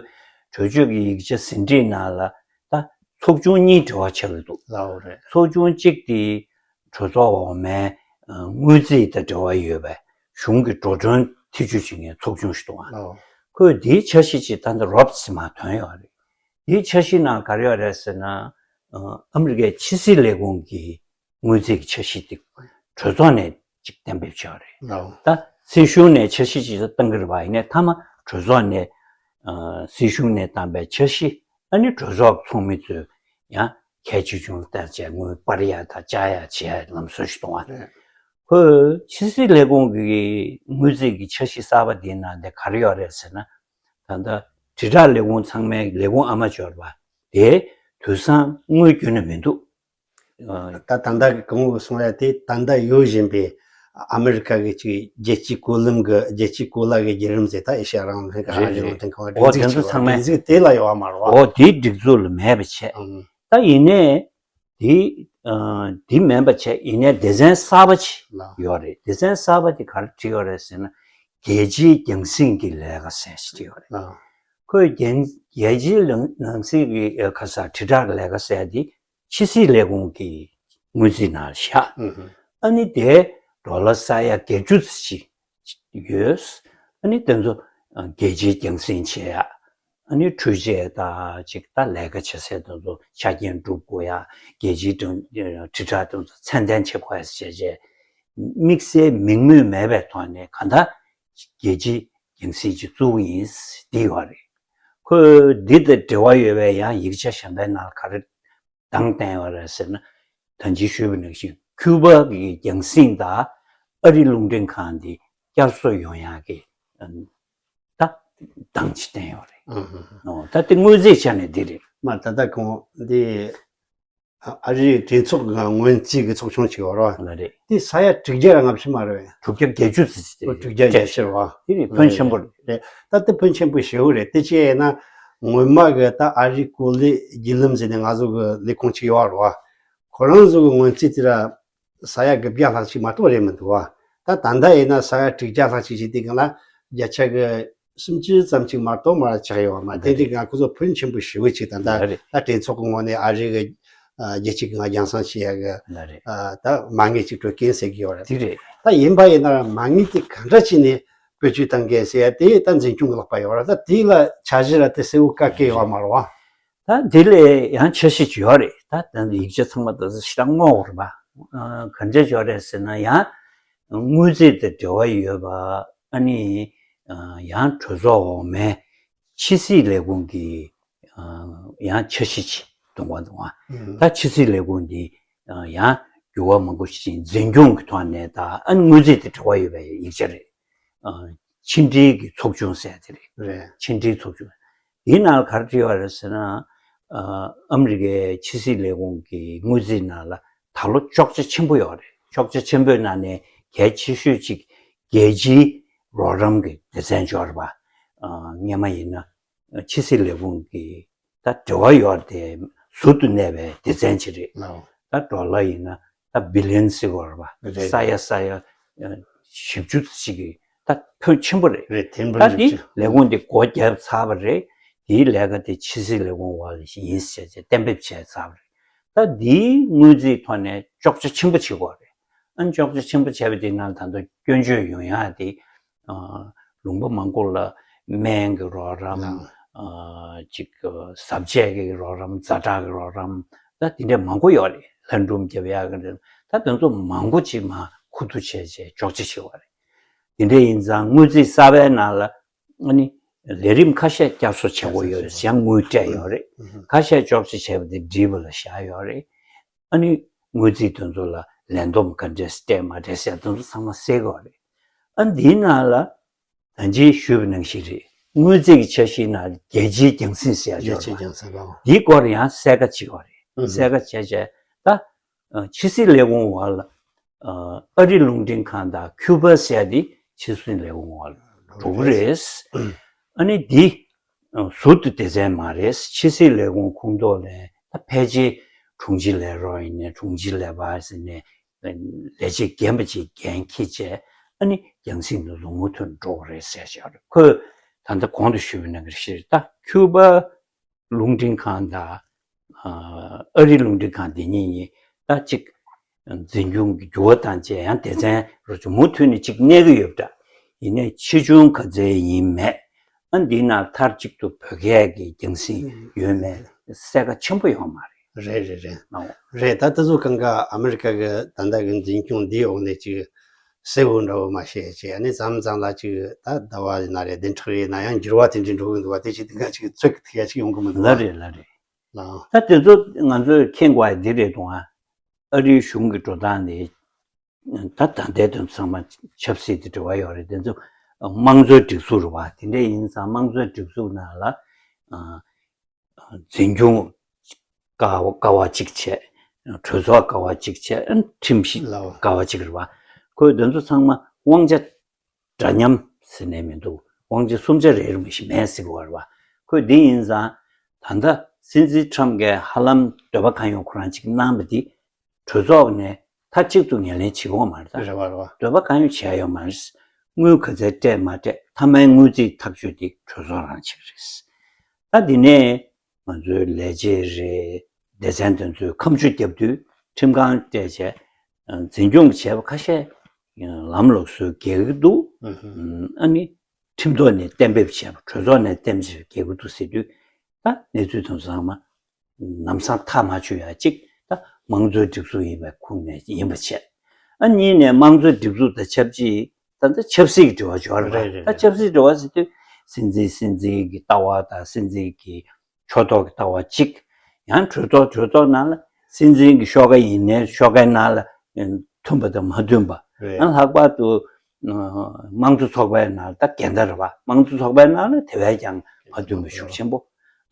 གྲོས་ཆོད་ཀྱི་ཡིག་ཆ་ཟིན་བྲིས་ནང་ལ་ད་ཚོགས་ཆུང་གཉིས་འབྲེལ་བ་ཆགས་ཀྱི་འདུག་ལའོ་རེད། ཚོགས་ཆུང་གཅིག་དེ་གྲོས་ཚོགས་འོག་མའི་ཨ་དངུལ་རྩིས་དང་འབྲེལ་བ་ཡོད་པའི་གཞུང་གི་འགྲོ་གྲོན་ཐེ་བྱུས་བྱེད་མཁན་ཚོགས་ཆུང་ཞིག་འདུག་ཨ། ལའོ། ཁོས་འདིའི་འཆར་གཞི་ཅིག་ད་ལྟ་རོབ་ཙམ་མ་ཐོན་ཡོད་རེད། འདིའི་འཆར་གཞི་ནང་ག་རེ་ཡོད་རེད་ཟེར་ན། ཨ་ཨ་མི་རི་ཀའི་ཕྱི་སྲིད་ལས་ཁུངས་ཀྱི་དངུལ་རྩིས་ཀྱི་འཆར་གཞི་དེ་གྲོས་ཚོགས་ནས་ཅིག་གཏན་འབེབས་བྱས་པ་རེད། ལའོ། ད་སྲིད་གཞུང་ནས་འཆར་གཞི་ཅིག་བཏང་གི་རེད་པ། ཡིན་ནའི་མཐའ་མ་གྲོས་ཚོགས་ནས་ཨ་སྲིད་གཞུང་ནས་བཏང་པའི་འཆར་གཞི། ཨ་ནི་གྲོས་ཚོགས་ཚོགས་མི་ཚོས་ཡང་གལ་ཆེ་ཆུང་ལ་བལྟས་བྱས་དངུལ་སྤར་ཡ་དང་བཅག་ཡ་བྱེད་ཡ་ལམ་སྲོལ་ཞིག་གཏོང་བ་རེད། ཁོས་ཕྱི་སྲིད་ལས་ཁུངས་ཀྱི་དངུལ་རྩིས་ཀྱི་འཆར་གཞི་གསར་པ་འདིའི་ནང་དེ་ག་རེ་ཡོད་རེད་ཟེར་ན། ད་ལྟ་དྲིལ་བསྒྲགས་ལས་ཁུངས་ཚང་མའི་ལས་ཁུངས་ཨ་མ་འབྱོར་བ་དེ་དུས་སང་དངུལ་བསྐྱོན་ནི་མི་འདུག་ད་ད་ལྟ་གི་གོང་དུ་གསུངས་ཡ་དེ་ད་ལྟ་ཡོད་བཞིན་པའི་ཨ་མི་རི་ཀ་གི་ཅིག་རྒྱལ་སྤྱིའི་སྐོར་ལམ་གི་རྒྱལ་སྤྱིའི་གོ་ལ་གི་བརྒྱུད་རིམ་ཟེར། ད་ཨེ་ཤ་ཡ་རང་དབང་རླུང་འཕྲིན་ཁང་ཨ་རིའི་རླུང་འཕྲིན་ཁང་བ་སྒྲིག་འཛུགས་ཆེ་བ་སྒྲིག་འཛུགས་དེ་ལ་ཡོད་བ་མ་རེད་བ། འོ་དེའི་སྒྲིག་འཛུགས་ལ་མེད་པ་བྱས། ཨང་། ད་ཡིན་ནའི་དེ་ཨ་དེ་མིན་པ་བྱས། ཡིན་ནའི་སྡེ་ཚན་གསར་པ་ཅིག་ལ་ཡོད་རེད། སྡེ་ཚན་གསར་པ་དེ་ག་རེ་བྲིས་ཡོད་རེད་ཟེར་ན། རྒྱལ་སྤྱིའི་རྒྱང་སྲིང་གི་ལས་ཀ་ཟེར་ཞིག་བྲིས་ཡོད་རེད། ཨ། ཁོས་རྒྱང་རྒྱལ་སྤྱིའི་རྒྱང་རྒྱང་སྲིང་གི་ཨ་ཁ་ས་དྲིལ་བསྒྲགས་ལས་ཀ་ཟེར་དེ་ཕྱི་སྲིད་ལས་ཁུངས་ཀྱི་དངུལ་རྩིས་ནང་བཞག་ཨ་ནི་དེ་ཌོ་ལར་ས་ཡ་བརྒྱད་ཅུ་ཙམ་ཅིག་ཡོད། ཨ་ནི་དེ་ཚོ་ཨ་རྒྱལ་སྤྱིའི་རྒྱང་སྲིང་བྱེད་ཡ། ཨ་ནི་འཕྲུལ་ཆས་དང་ཅིག་ད་ལས་ཀ་བྱེད་སའི་དེ་ཚོ་ཆ་རྐྱེན་སྒྲུབ་དགོས་ཡ། རྒྱལ་སྤྱིའི་དྲིལ་བསྒྲགས་དེ་ཚོ་ཚད་ལྡན་བྱེད་དགོས་ཡ་བྱས་བྱས། དམིགས་བསལ་མིང་མོས་མེད་པའི་ཐོག་ནས་གང་ལྟར་རྒྱལ་སྤྱིའི་རྒྱང་སྲིང་ཅིག་བཙུགས་ཡིན་འདི་ཡོད་རེད། ཁོས་འདི་དང་འབྲེལ་བ་ཡོད་པའི་ཡང་ཡིག་ཆ་གཞན་པའི་ནང་ག་རེ་དང་བསྟན་ཡོད་རེད་ཟེར་ན། ད་ཅི་ཞུས་པ་ནང་བཞིན་ཁྱུ་པ་གི་རྒྱང་སྲིང་དང་ཨ་རི་རླུང་འཕྲིན་ཁང་འདི་བསྐྱར་གསོ་ཡོང་ཡག་གི་ད་དང་ཅིག་བསྟན་ཡོད་རེད། ཨ་ཧ་ཧ། ཨོ་ད་དེ་དངོས་རྫས་ཆ་ནས་འདི་རེད། མ་ད་ལྟ་གོང་འདི་ཨ་རིའི་གྲོས་ཚོགས་ཀྱི་སྔོན་རྩིས་ཀྱི་ཚོགས་ཆུང་ཅིག་ཡོད་རེད་བ། ལ་རེད། དེ་ས་ཡ་དྲུག་བརྒྱ་ལྔ་བཅུ་མ་རེད་བས། དྲུག་བརྒྱ་བརྒྱད་ཅུ་ཙམ་ཅིག་ཨོ་དྲུག་བརྒྱ་བརྒྱད་ཅུ་རེད་བ། དེ་རེད། ཕོན་ཆེན་པོ་རེད། རེད། ད་དེ་ཕོན་ཆེན་པོ་ཞེ་པོ་རེད། དེ་ཅི་ཡིན་ན་སྔོན་མ་གི་ད་ཨ་རིའི་གོ་ལའི་བརྒྱུད་ལམ་ཟེར་ནས་ང་ཚོ་གི་ལས་ཁུངས་ཅིག་ཡོད་རེད་བ། ཁོ་རང་ཚོ་གི་སྔོན་རྩིས་དེ་ར་ས་ཡ་དགུ་བརྒྱ་ལྷག་ཅིག་མ་གཏོགས་རེད་མི་འདུག་བ། ད་ད་ལྟ་ཡིན་ན་ས་ཡ་དྲུག་བརྒྱ་ལྷག་ཅིག་བྱས་དེ་གང་ལ་བརྒྱ་ཆ་གི་སུམ་ཅུ་ཙམ་ཅིག་མ་གཏོགས་མར་ཆག་ཡོད་བ་མ་རེད། དེ་འདྲའི་སྒང་ཁོ་ཚོ་ཕོན་ཆེན་པོ་ཞེ་པོ་ཅིག་ད་ལྟ་ལ་རེད། ད་གྲོས་ཚོགས་ཀྱི་ངོས་ནས་ཨ་རི་གི་ཨ་རྒྱལ་སྤྱིའི་སྒང་རྒྱང་སྲིང་བྱེད་ཡ་གི་ལ་རེད། ཨ་ད་མ་དངུལ་ཅིག་སྤྲོད་མཁན་ཟེར་གི་ཡོད་རེད། དེ་རེད། ད་ཡིན་པ་ཡིན་ན་མ་དངུལ་དེ་གང་འདྲ་བྱས་ནས་བཀོལ་སྤྱོད་གཏང་མཁན་ཟེར་ཡ་དེ་ད་འཛིན་སྐྱོང་གི་ལག་པ་ཡོད་རེད། ད་དེ་ལ་འཆར་གཞི་ར་དེ་གསལ་བོ་བཀོད་ཀྱི་ཡོད་བ་མ་རེད་བ། ད་ ད་འདི་ལས་ཡང་འཆར་གཞི་ཅིག་ཡོད་རེད། ད་ད་ཡིག་ཆ་ཚང་མ་ད་ཞེ་དྲག་སྔོག་རེད་པ། ཨ་ག་འདྲ་ཡོད་རེད་ཟེར་ན། ཡང་དངུལ་རྩིས་དང་འབྲེལ་བ་ཡོད་པ། ཨ་ནི་ཨ་ཡང་གྲོས་ཚོགས་འོག་མའི་ཕྱི་སྲིད་ལས་ཁུངས་ཀྱི་ཨ་ཡང་འཆར་གཞི་ཅིག་འདུག་པ་འདུག་པ། ཨང་། ད་ཕྱི་སྲིད་ལས་ཁུངས་འདི་ཨ་ཡང་འགྱུར་བ་མང་པོ་ཞིག་ཕྱིན། འཛིན་སྐྱོང་གི་ཐོག་ནས། ད་ཨ་ནི་དངུལ་རྩིས་དང་འབྲེལ་བ་ཡོད་པའི་ཡིག་ཆ་རེད། ཨ་ཕྱི་འབྲེལ་གྱི་ཚོགས་ཆུང་ཟེར་དེ་རེད། རེད། ཕྱི་འབྲེལ་ཚོགས་ཆུང་འདིའི་ནང་ལ་ག་རེ་བྲིས་པ་རེད་ཟེར་ན། ཨ་ཨ་མི་རི་ཀའི་ཕྱི་སྲིད་ལས་ཁུངས་ཀྱི་དངུལ་རྩིས་ནང་ལ་ད་ལོ་གཅོག་ཆ་ཆེན་པོ་ཡོད་རེད། གཅོག་ཆ་ཆེན་པོའི་ནང་ནས་གལ་ཆེ་ཤོས་གཅིག་རྒྱལ་སྤྱིའི་རོགས་རམ་གྱི་སྡེ་ཚན་ཅིག་ཡོད་རེད་པ། ཨ་སྔོན་མ་ཡིན་ན་ཕྱི་སྲིད་ལས་ཁུངས་ཀྱི་ད་འབྲེལ་བ་ཡོད་དེ་ཟུར་དུ་གནས་པའི་སྡེ་ཚན་ཅིག་རེད། ལའོ། ད་ཌོ་ལར་ཡིན་ན་ད་བི་ལི་ཡོན་ཟེར་གྱི་ཡོད་རེད་པ། རེད། ས་ཡ་ས་ཡ་ཨ་བཞི་བཅུ་ཙམ་ཞིག་གི་ད་ཕོན་ཆེན་པོ་རེད། རེད། དེ་འབུར་ད་འདི་བཞི་བཅུ། ལས་ཁུངས་འདི་སྒོ་བརྒྱབ་ཚར་བ་རེད། དེའི་ལས་ཀ་དེ་ཕྱི་སྲིད་ལས་ཁུངས་འོག་ལ་ཡིན་ཟེར་བྱས་གཏན་འབེབས་བྱས་ཚར་བ་རེད། ད་འདིའི་དངུལ་རྩིས་ཐོག་ནས་གཅོག་ཆ་ཆེན་པོ་བྱེད་དགོས་རེད། ཨ་ནི་གཅོག་ཆ་ཆེན་པོ་བྱས་པ་དེའི་ནང་ད་དུང་སྐྱོན་བརྗོད་ཡོང་ཡག་དེ། ཨ་ལུང་པ་མང་པོ་ལ་སྨན་གྱི་རོགས་རམ། ལགས། ཨ་ཅིག་ཟབ་ཆས་ཀྱི་རོགས་རམ། ཛ་དྲག་གི་རོགས་རམ། ད་དེ་འདྲ་མང་པོ་ཡོད་རེད། ལྷ་སྒྲུང་རྒྱབ་ཡག་གི་རེད། ད་དེ་ཚོ་མང་པོ་ཅིག་མར་ཁུ་བསྡུ་བྱས་བྱས་གཅོག་ཆ་བྱེད་དགོས་རེད། དེ་འདྲ་ཡིན་ཙང་དངུལ་རྩིས་གསར་པའི་ནང་ལ་ཨ་ནི་ལས་རིམ་ཁ་ཤས་བསྐྱར་གསོ་བྱེད་དགོས་ཡོད་རེད། ཡང་དངུལ་སྤྲད་ཡོད་རེད། ཨུ་ཧུ། ཁ་ཤས་གཅོག་ཆ་བྱས་པ་དེ་འགྲིག་པ་ལ་བཞག་ཡོད་རེད། ཨ་ནི་དངུལ་རྩིས་དེ་ཚོ་ལ་ལས་བསྡོམས་ག་འདྲས་སྤྲད་མ་སྤྲད་ཟེར་དེ་ཚོ་ཚང་མ་གསལ་གྱི་ཡོད་རེད། ཨ་འདིའི་ནང་ལ་ད་ཅི་ཞུས་པ་ནང་བཞིན་རེད། དངུལ་རྩིས་ཀྱི་འཆར་གཞིའི་ནང་རྒྱལ་སྤྱིའི་རྒྱང་སྲིང་ཟེར་ཡ་ཡོད་རེད་པ། རྒྱལ་སྤྱིའི་རྒྱང་སྲིང་ལ། འདིའི་སྐོར་ཡང་གསལ་ཁ་བྱེད་ཀྱི་ཡོད་རེད། ཨུ་ཧུ། གསལ་ཁ་བྱས་བྱས་ད་ཨ་ཕྱི་སྲིད་ལས་ཁུངས་འོག་ལ་ཨ་ཨ་རི་རླུང་འཕྲིན་ཁང་དང་ཁྱུ་པ་ཟེར་ཡ་དེ་ཕྱི་སྲིད་ལས་ཁུངས་འོག་ལ་འགྲོ་གི་རེད། ཨ་ནི་འདི་ཨ་ཟུར་དུ་སྡེ་ཚན་མ་རེད། ཕྱི་སྲིད་ལས་ཁུངས་ཁོངས་གཏོགས་ལ་ད་ཕལ་ཆེར་དྲུང་ཆེ་ལས་རོགས་ཡིན་ནའི་དྲུང་ཆེ་ལས་འཕར་ཟེར་ནའི་ལས་བྱེད་རྒན་པ་ཅིག་འགན་འཁྱེར་བྱས། ཨ་ནི་རྒྱང་སྲིང་དུ་ལོ་ངོ་ཐོན་འགྲོ་གི་རེད་ཟེར་བྱས་རེད། ཁོས་ད་ལྟ་གོང་དུ་ཞུས་པ་ནང་བཞིན་ད་ཁྱུ་པ་རླུང་འཕྲིན་ཁང་དང་ཨ་ཨ་རི་རླུང་འཕྲིན་ཁང་འདི་གཉིས་གཉིས་ད་གཅིག་འཛིན་སྐྱོང་གི་འགྱུར་བ་བཏང་བྱས་ཡང་སྡེ་ཚན་རུ་ཆུ་མུ་མཐུད་ནས་གཅིག་གནས་ཀྱི་ཡོད་པ་འདྲ། ཡིན་ནའི་ཆེ་ཆུང་ག་ཚད་ཡིན་མེད། ཨ་འདིའི་ནང་མཐར་གཅིག་ཏུ་བོད་སྐད་ཀྱི་རྒྱང་སྲིང་ཡོད་མེད་གསལ་ཁ་ཆེན་པོ་ཡོད་མ་རེད། རེད་རེད་རེད། ཨོ། རེད། ད་དེ་ཚོ་གང་ག་ཨ་མི་རི་ཀ་གི་ད་ལྟ་གི་འཛིན་སྐྱོང་འདིའི་འོག་ནས་ཅིག་གསལ་བོ་འདྲ་བོ་མ་བཤད་ཅིག་ཨ་ནི་མཚམས་མཚམས་ལ་ཅིག་ད་ཟླ་བ་ཡིན་ན་རེད། བདུན་ཕྲག་རེ་ཡིན་ན་ཡང་འགྱུར་བ་དེ་འདྲ་འགྲོ་གི་འདུག་བ། དེ་ཅིག་དེ་ག་ཅིག་ཚོད་ཀྱི་ཐིག་ཡ་ཅིག་ཡོང་གི་མི་འདུག་བ། ལགས་རེད། ལགས་རེད། ལགས། ད་དེ་ཚོ་ང་ཚོས་མཁྱེན་དགོས་ཡ་འདི་རེད་འདུག་ཨ། ཨ་རིའི་གཞུང་གི་འགྲོ་སྟངས་དེ། ད་ད་ལྟའི་དོན་ཚང་མ་ཆབ་སྲིད་དེ་འབྲེལ་བ་ཡོད་རེད། དེ་ཚོ་དམངས་གཙོའི་སྒྲིག་འཛུགས་རེད་བ། དེ་འདྲ་ཡིན་ཙང་དམངས་གཙོའི་སྒྲིག་འཛུགས་ནང་ལ་ཨ་འཛིན་སྐྱོང་ཀ་ཀ་བ་གཅིག་བྱས། གྲོས་ཚོགས་ཀ་བ་གཅིག་བྱས། ཁྲིམས་ཞིབ་ལའོ། ཀ་བ་གཅིག་རེད་བ། ཁོས་དེ་ཚོ་ཚང་མ་དབང་ཆ་འདྲ་མཉམ་ཟེར་ནས་མི་འདུག་དབང་ཆ་གསུམ་ཆ་རེ་རེ་མི་ཞིག་མེད་ཟེར་གི་ཡོད་རེད་བ། ཁོས་འདི་ཡིན་ཙང་ད་ལྟ་སྲིད་འཛིན་ཁྲམ་གྱིས་ཧ་ལམ་འདོད་པ་གང་ཡོང་ཁོ་རང་གཅིག་གནང་བ་འདི། གྲོས་ཚོགས་ནས་མཐའ་གཅིག་ཏུ་ངོས་ལེན་བྱེད་ཀྱི་ཡོད་མ་རེད་ད། རེད་བ་རེད་བ། འདོད་པ་གང་ཡང་བྱས་ཡོད་མ་རེད། དངུལ་ག་ཚད་སྤྲད་མ་སྤྲད་མཐའ་མའི་དངུལ་རྩིས་ཐག་གཅོད་དེ་གྲོས་ཚོགས་རང་བྱེད་ཀྱི་རེད། ད་འདི་ནས་ང་ཚོའི་ལས་བྱེད་རེད། སྡེ་ཚན་དེ་ཚོས་ཁ་མཆུ་བརྒྱབ་དུས་ཁྲིམས་ཁང་སྤྲད་བྱས་འཛིན་སྐྱོང་བྱས་པ་ཁ་ཤས་ལམ་ལོག་སུ་འགེལ་གྱི་འདུག་ཨ་ནི་ཁྲིམས་ཐོག་ནས་གཏན་འབེབས་བྱས་པ། གྲོས་ཚོགས་ནས་གཏན་འབེབས་བྱས་པ་འགེལ་གྱི་འདུག་ཟེར་དུས་ད་གནས་ཚུལ་དེ་ཚོ་ཚང་མ། ལམ་སང་ཐག་མ་ཆོད་ཡ་གཅིག་ད་དམངས་གཙོའི་སྒྲིག་འཛུགས་ཡིན་པའི་ཁུངས་ནས་ཡིན་པ་བྱས། ཨ་གཉིས་ནས་དམངས་གཙོའི་སྒྲིག་འཛུགས་དང་ཆབས་ཅིག་ད་ལྟ་ཆབ་སྲིད་ཀྱི་འབྲེལ་བ་འབྱོར་རེད། རེད་རེད། ད་ཆབ་སྲིད་འབྲེལ་བ་ཟེར་དུས་སྲིད་འཛིན་སྲིད་འཛིན་གྱི་ལྟ་བ་དང་སྲིད་འཛིན་གྱི་ཕྱོགས་གཏོགས་ཀྱི་ལྟ་བ་གཅིག་ཡང་གྲོས་ཚོགས་གྲོས་ཚོགས་ནང་ལ་སྲིད་འཛིན་གྱི་ཤོག་ཁ་ཡིན་ནའི་ཤོག་ཁའི་ནང་ལ་མཐུན་པ་དང་མ་མཐུན་པ། རེད། ཡང་ལྷག་པར་དུ་དམངས་གཙོ་ཚོགས་པའི་ནང་ལ་ད་འགལ་ཟླ་རེད་བ། དམངས་གཙོ་ཚོགས་པའི་ནང་ལ་དེ་བས་ཀྱང་མ་མཐུན་པ་ཤུགས་ཆེན་པོ།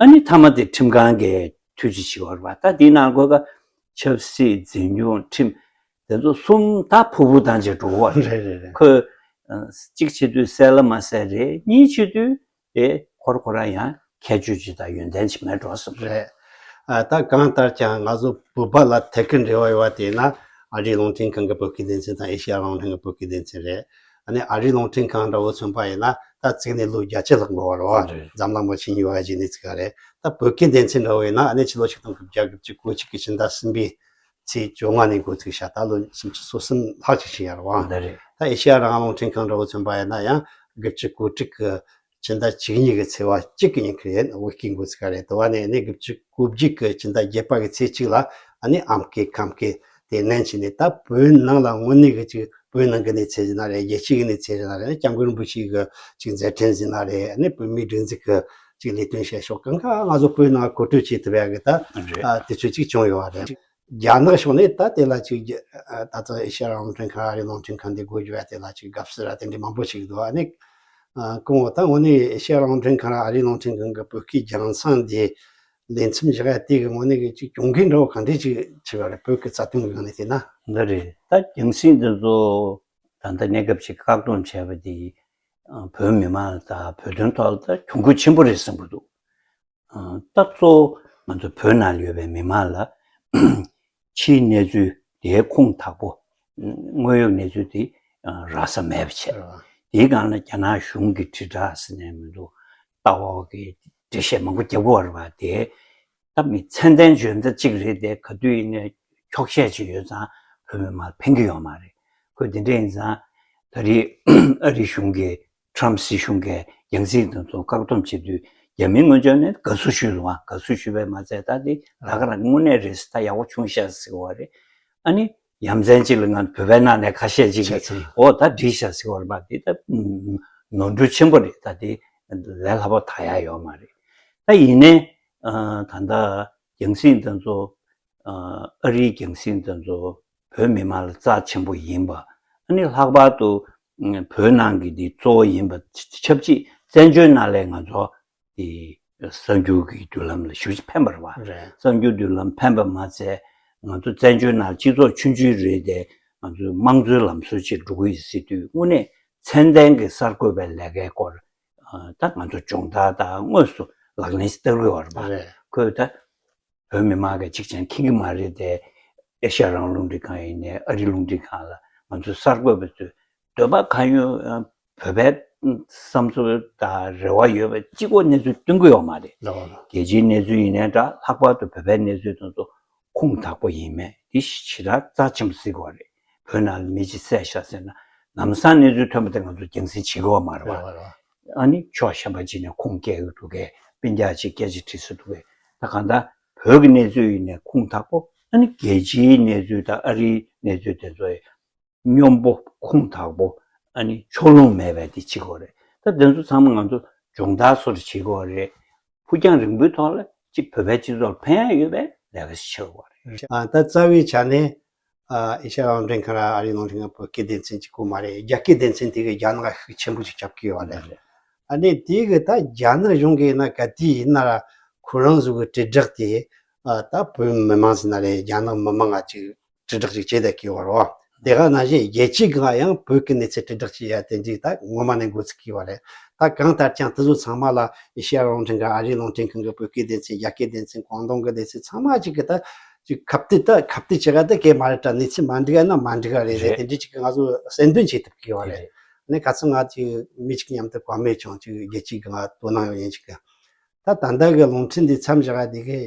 ཨ་ནི་མཐའ་མ་དེ་ཁྲིམས་ཁང་གིས་ཐུགས་རྗེ་ཆེ་བར་བ། ད་དེའི་ནང་ཁོ་ག་ཆབ་སྲིད་འཛིན་སྐྱོང་ཁྲིམས་དེ་ཚོ་གསུམ་ད་ཕུ་བུ་དང་བཅས་འགྲོ་བ་རེད། རེད་རེད། ཁོས་གཅིག་བྱེད་དུས་གསལ་ལ་མ་གསལ་རེད། གཉིས་བྱེད་དུས་དེ་ཁོར་ཁོ་རང་ཡང་ཁྱད་ཆོས་ཅིག་དང་ཡོན་ཏན་ཅིག་མེད་འགྲོ་སོང་། རེད། ཨ་ད་གང་ལྟར་ཀྱང་ང་ཚོ་བོད་པ་ལ་ཐད་ཀར་འབྲེལ་བ་ཡོད་པ་དེ་ན་ཨ་རིའི་རླུང་འཕྲིན་ཁང་གི་བོད་སྐད་སྡེ་ཚན་དང་ཨེ་ཤེ་ཡ་རང་དབང་ལྷན་གྱི་བོད་སྐད་སྡེ་ཚན་རེད། ཨ་ནི་ཨ་རིའི་རླུང་འཕྲིན་ཁང་འདྲ་བོ་མཚོན་པ་ཡིན་ན་ད་བཙུགས་ནས་ལོ་བརྒྱད་ཅུ་ལྷག་འགོར་བ་རེད། རེད། འཛམ་གླིང་པོ་ཆེན་ཡོད་པ་ཅིག་ནས་བཙུགས་པ་རེད། ད་བོད་སྐད་སྡེ་ཚན་འདྲ་བོ་ཡིན་ན་ཨ་ནི་ཕྱི་ལོ་ཆིག་སྟོང་དགུ་བརྒྱ་དགུ་བཅུ་གོ་གཅིག་གི་ཕྱི་ཟླ་གསུམ་པའི་ཚེས་བཅོ་ལྔ་ནས་འགོ་ཚུགས་ཤག་ད་ལོ་སུམ་ཅུ་སོ་གསུམ་ལྷག་ཅིག་ཕྱིན་ཡོད་རེད་བ། འདི་རེད། ད་ཨེ་ཤེ་ཡ་རང་དབང་རླུང་འཕྲིན་ཁང་འདྲ་བོ་མཚོན་པ་ཡིན་ན་ཡང་དགུ་བཅུ་གོ་དྲུག་གི་ སྤྱི་ཟླ་བཅུ་གཉིས་ཀྱི་ཚེས་པ་གཅིག་གི་ཉིན་ཁ་རེད། བོད་ཀྱི་འགོ་ཚུགས་ཀ་རེད། དེ་བ་ནས་ནི་དགུ་བཅུ་གོ་བརྒྱད་ཀྱི་སྤྱི་ཟླ་བརྒྱད་པ་གི་ཚེས་གཅིག་ལ་ཨ་ནི་ཨམ་སྐད་ཁམས་སྐད་དེ་ནན་བྱས་ནས། ད་བོད་ནང་ལ་དངོས་གནས་ཀྱི་ཅིག་བོད་ནང་གི་གནས་ཚུལ་ཟེར་ན་རེད། རྒྱལ་སྤྱིའི་གནས་ཚུལ་ཟེར་ན་རེད། སྐྱབས་མགོན་རིན་པོ་ཆེ་གི་ཅིག་མཛད་འཕྲིན་ཟེར་ན་རེད། ཨ་ནི་བོད་མིའི་སྒྲིག་འཛུགས་ཀྱི་ཅིག་ལས་དོན་བྱེད་ཕྱོགས་གང་ག་ང་ཚོ་བོད་ནང་གོ་སྒྲིག་བྱེད་ཐུབ་ཡ་གི་ད་རེད། ཨ་དུས་ཚོད་ཅིག་བྱུང་ཡོད་པ་རེད། རྒྱ་ནག་ཕྱོགས་ནས་ད་དེ་ལ་ཅིག་རྒྱ་ཨ་ད་ལྟ་ཨེ་ཤ་ཡ་རང་དབང་རླུང་འཕྲིན་ཁང་ཨ་རིའི་རླུང་འཕྲིན་ཁང་དེ་སྒོ་བརྒྱབ་ཡ་དེ་ལ་ཅིག་དགའ་བསུ་ར་དེ་འདྲའི་མང་པོ་ཞིག་འདུག་ཨ་ནི་ཨ་སྐུ་ངོ་ད་དངོས་གནས་ཨེ་ཤ་ཡ་རང་དབང་རླུང་འཕྲིན་ཁང་ཨ་རིའི་རླུང་འཕྲིན་ཁང་གི་བོད་སྐད་རྒྱང་སྲིང་དེ་ལས་མཚམས་བཞག་ཡ་དེ་གི་དངོས་གནས་ཀྱི་ཅིག་གྱོང་གུན་འདྲ་བོ་གང་འདྲ་ཅིག་ཆེ་བ་རེད། བོད་ཀྱི་རྩ་དོན་གི་སྒང་ནས་བལྟས་ན། འདི་རེད། ད་རྒྱང་སྲིང་འདི་ཚོ་ད་ལྟ་གནས་སྐབས་ཅིག་བཀག་སྡོམ་བྱས་པ་དེ་ཨ་བོད་མི་མང་ལ་ད་བོད་དོན་ཐོག་ལ་ད་གྱོང་གུན་ཆེན་པོ་རེད་བསམ་གྱི་འདུག་ཨ་ད་གཙོ་བོ་ང་ཚོ་བོད་ནང་ལ་ཡོད་པའི་མི་མང་ལ་ཕྱིའི་གནས་ཚུལ་དེའི་ཁུངས་དག་པོ། དངོས་ཡོད་གནས་ཚུལ་དེ་ཨ་རག་ས་མེད་པ་བྱས། རེད་བ། དེའི་སྒང་ལ་རྒྱ་ནག་གཞུང་གི་དྲིལ་བསྒྲགས་ཟེར་ནས་མི་འདུག་ལྟ་བ་གི་འགྲེལ་བཤད་མང་པོ་རྒྱབ་ཀྱི་ཡོད་རེད་བ། དེ་ད་མི་ཚད་ལྡན་འཇོན་ཐང་གཅིག་རེད་དེ། ག་དུས་ཡིན་ནའི་འཁྱོག་བཤད་ཅིག་ཡོད་ཙང་བོད་མི་མང་ཕན་གྱི་ཡོད་མ་རེད། ཁོས་དེ་འདྲ་ཡིན་ཙང་ད་རེས་ཨ་རི་གཞུང་གིས་ཊརམ་སྲིད་གཞུང་གིས་རྒྱང་སྲིང་དེ་ཚོ་བཀག་སྡོམ་བྱེད་དུས་རྒྱ་མིའི་ངོས་ཕྱོགས་ནས་དགའ་བསུ་ཞུས་སོང་བ། དགའ་བསུ་ཞུས་པས་མ་ཚད་ད་དེ་ལ་ཁ་རང་དངོས་གནས་རེད། ད་ཡག་པོ་བྱུང་ཤག་ཟེར་བ་རེད། ཨ་ནི་ཡ་མཚན་ཅིག་ལ་ང་བོད་པའི་ནང་ནས་ཁ་ཤས་ཅིག་གིས་ཆ་ཚང་། ཨོ་ད་འགྲིག་ཤག་ཟེར་བ་རེད་པ། དེ་ད་ནོར་འཁྲུལ་ཆེན་པོ་རེད། ད་དེ་ལས་སླ་པོ་ད་ཡག་ཡོད་མ་རེད། ད་ཡིན་ནའི་ཨ་ད་ལྟ་རྒྱང་སྲིང་དེ་ཚོ་ཨ་ཨ་རིའི་རྒྱང་སྲིང་དེ་ཚོ་བོད་མི་མང་ལ་རྩ་ཆེན་པོ་ཡིན་པ། ཨ་ནི་ལྷག་པར་དུ་ཨ་བོད་ནང་གི་འདི་གཙོ་བོ་ཡིན་པ་ཆབས་ཅིག་བཙན་བྱོལ་ནང་ལ་ང་ཚོ་དེ་གསར་འགྱུར་གྱི་བརྒྱུད་ལམ་ལ་ཞེ་པོ་ཅིག་ཕན་པ་རེད་བ། རེད། གསར་འགྱུར་བརྒྱུད་ལམ་ཕན་པ་མ་ཚད་ང་ཚོ་བཙན་བྱོལ་ནང་སྤྱི་ཚོགས་ཆུང་ཆུང་རེད་དེ། ང་ཚོའི་དམངས་གཙོའི་ལམ་སྲོལ་ཅིག་འགྲོ་གི་ཡོད་ཟེར་དུས་དངོས་གནས་ཚད་ལྡན་གྱི་གསར་འགོད་པའི་ལས་ཀའི་སྐོར་ཨ་ད་ང་ཚོ་སྦྱོང་བརྡར་དང་དངོས་སུ་ལག་ལེན་བསྟར་གྱི་ཡོད་རེད་པ། རེད། ཁོས་ད་བོད་མི་མང་གིས་གཅིག་ཀྱང་མཁྱེན་གྱི་མ་རེད་དེ། ཨེ་ཤ་ཡ་རང་དབང་རླུང་འཕྲིན་ཁང་ཡིན་ནའི་ཨ་རིའི་རླུང་འཕྲིན་ཁང་ལ་ང་ཚོ་གསར་འགོད་པ་ཚོས་འདོད་པ་གང་ཡོད་ཨ་བོད་པའི་བསམ་ཚུལ་དང་རེ་བ་ཡོད་པ་གཅིག་པོ་གནས་ཚུལ་སྟོན་གྱི་ཡོད་མ་རེད། ལགས་ལགས། རྒྱལ་སྤྱིའི་གནས་ཚུལ་ཡིན་ནའི་འདྲ། ལྷག་པར་དུ་བོད་པའི་གནས་ཚུལ་དེ་ཚོ་ཁུངས་དག་པོ་ཡིན་མེད་འདི་ཞེ་དྲག་རྩ་ཆེན་པོ་བརྩི་དགོས་རེད། བོད་ནང་ལ་མི་གཅིག་བསད་ཤག་ཟེར་ན་ལམ་སང་གནས་ཚུལ་ཐོན་པ་དེ་ང་ཚོ་རྒྱང་སྲིང་བྱེད་ཀྱི་ཡོད་མ་རེད་བ། རེད་བ་རེད་བ། ཨ་ནི་ཕྱོགས་གཞན་པ་ཅིག་ནས་ཁུངས་སྐྱེལ་གྱི་འདུག་གས། སྤུན་ཀྱག་ཅིག་སྐད་ཆ་དྲིས་ས་འདུག་གས། ད་གང་ལྟར་བོད་ཀྱི་གནས་ཚུལ་ཡིན་ནའི་ཁུངས་དག་པོ། ཨ་ནི་རྒྱལ་སྤྱིའི་གནས་ཚུལ་དང་ཨ་རིའི་གནས་ཚུལ་དེ་ཚོ་སྙོམས་པོ་ཁུངས་དག་པོ། ཨ་ནི་ཕྱོགས་ལྷུང་མེད་པའི་དེ་བྱེད་དགོས་རེད། ད་དེ་ཚོ་ཚང་མ་ང་ཚོ་སྦྱོང་བརྡར་སོགས་བྱེད་དགོས་རེད། ཕུགས་རྒྱང་རིང་པོའི་ཐོག་ལ་གཅིག་བོད་པའི་སྤྱི་ཚོགས་ལ་ཕན་ཡག་ཡོད་པའི་ལས་ཀ་ཞིག་བྱེད་དགོས་རེད། ཨ་ད་རྩ་བའི་ཆ་ནས་ཨ་ཨེ་ཤ་ཡ་རང་དབང་རླུང་འཕྲིན་ཁང་ར་ཨ་རིའི་རླུང་འཕྲིན་ཁང་བོད་སྐད་སྡེ་ཚན་གཅིག་པོ་མ་རེད། རྒྱ་སྐད་སྡེ་ཚན་དེ་གིས་རྒྱ་ནག་ཤུགས་ཆེན་པོ་ཞིག་རྒྱབ་ཀྱི་ཡོད་རེད། ཨ་ནི་དེ་གི་ད་རྒྱ་ནག་གཞུང་གིས་ན་ག་དུས་ཡིན་ན་ར་ཁོ་རང་ཚོ་གི་དྲིལ་བསྒྲགས་དེ་ཨ་ད་བོད་མི་མང་ཟེར་ན་རེད། རྒྱ་ནག་མི་མང་ང་ཅིག་དྲིལ་བསྒྲགས་ཅིག་བྱེད་བསྡད་ཀྱི་ཡོད་རེད་བ། དེ་ག་ནང་བཞིན་རྒྱལ་སྤྱིའི་སྒང་ཡང་བོད་ཀྱི་གནས་ཚུལ་དྲིལ་བསྒྲགས་བྱེད་ཡ་དེ་འདྲའི་ད་ངོ་མ་ནས་འགོ་ཚུགས་ཀྱི་ཡོད་རེད། ད་གང་ལྟར་ཀྱང་དེ་ཚོ་ཚང་མ་ལ་ཨེ་ཤ་ཡ་རང་དབང་རླུང་འཕྲིན་ཁང་ཨ་རིའི་རླུང་འཕྲིན་ཁང་གི་བོད་སྐད་སྡེ་ཚན། རྒྱ་སྐད་སྡེ་ཚན། ཀོང་ཏུང་གི་སྡེ་ཚན་ཚང་མ་ཅིག་གི་ད་ཅིག་ཁ་གཏད་ད་ཁ་གཏད་བྱེད་ག་ད་གས་མ་རེད། ད་གནས་ཚུལ་མ་འགྲིག་ན་མ་འགྲིག་ག་རེད་རེད། རེད། དེ་འདྲའི་ཅིག་གི་ང་ཚོ་སེམས་འདུན་བྱེད་ཐུབ་ཀྱི་ཡོད་རེད། རེད། ནས་ཁ་སང་ང་ཅིག་མི་ཅིག་མཉམ་དུ་བཀའ་མོལ་བྱུང་། ཅིག་རྒྱལ་སྤྱིའི་སྒང་དོ་སྣང་ཡོད་མཁན་ཅིག་གི། ད་ད་ལྟ་གི་རླུང་འཕྲིན་འདི་མཚམས་བཞག་ཡ་དེ་གི་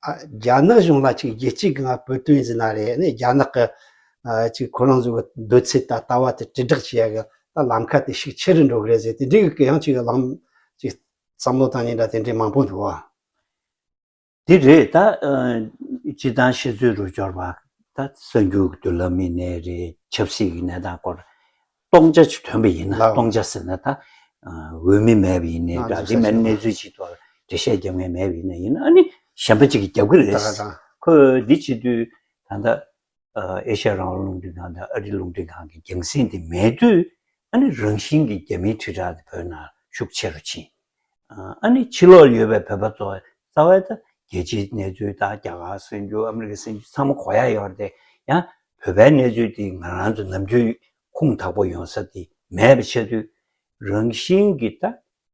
ཨ་རྒྱ་ནག་གཞུང་ལ་ཅིག་རྒྱལ་སྤྱིའི་སྒང་བོད་དོན་ཟེར་ན་རེད། ནས་རྒྱ་ནག་གི་ཨ་ཅིག་ཁོ་རང་ཚོ་གི་འདོད་ཚུལ་དང་ལྟ་བ་དེ་དྲིལ་བསྒྲགས་བྱེད་ཡ་གི་ད་ལམ་ཁ་དེ་ཤུགས་ཆེ་རུ་འགྲོ་གི་རེད་ཟེར། དེ་འདྲའི་གི་ཡང་ཅིག་ལམ་ཅིག་བསམ་བློ་བཏང་མཁན་འདྲ་དེ་འདྲའི་མང་པོ་འདུག་བ། དེ་རེད། ད་ཨ་སྤྱིར་བཏང་ཤེས་ཚོད་རུ་འབྱོར་བ། ད་གསར་འགྱུར་བརྒྱུད་ལམ་ཡིན་ནའི་རེད། ཆབ་སྲིད་ཀྱི་གནས་སྟངས་སྐོར་སྟོང་ཆ་ཅིག་ཐོན་པ་ཡིན་ན། ལགས། སྟོང་ཆ་ཟེར་ན་ད་ཨ་འོས་མི་མེད་པ་ཡིན་ནའི་ལགས། འདྲ། དེ་མིན་གནས་ཚུལ་ཅིག་ཐོག་འགྲེལ་བཤད་རྒྱག་མཁན་མེད་པ་ཡིན་ན་ཡིན་ན། ཨ་ནི་གཞན་པ་ཅིག་གིས་རྒྱབ་ཀྱི་རེད། ད་ག་ད། ཁོས་འདི་བྱེད་དུས་ད་ལྟ་ཨ་ཨེ་ཤ་ཡ་རང་དབང་རླུང་འཕྲིན་ཁང་དང་ཨ་རིའི་རླུང་འཕྲིན་ཁང་གི་རྒྱང་སྲིང་དེ་མེད་དུས། ཨ་ནི་རང་བཞིན་གྱིས་རྒྱ་མིའི་དྲིལ་བསྒྲགས་དེ་བོད་ནང་ཤུགས་ཆེ་རུ་ཕྱིན། ཨ་ནི་ཕྱི་ལོགས་ཡོད་པའི་བོད་པ་ཚོ་རྩ་བའི་ད་རྒྱལ་སྤྱིའི་གནས་ཚུལ་དང་རྒྱ་གར་གསར་འགྱུར། ཨ་མི་རི་ཀའི་གསར་འགྱུར་ཚང་མ་གོ་ཡ་ཡོད་རེད་དེ། ཡང་བོད་པའི་གནས་ཚུལ་དེ་ང་རང་ཚོ་ནམ་རྒྱུན་ཁུངས་དག་པོ་ཡོང་ས་དེ་མེད་པ་ཆགས་དུས། རང་བཞིན་གྱིས་ད་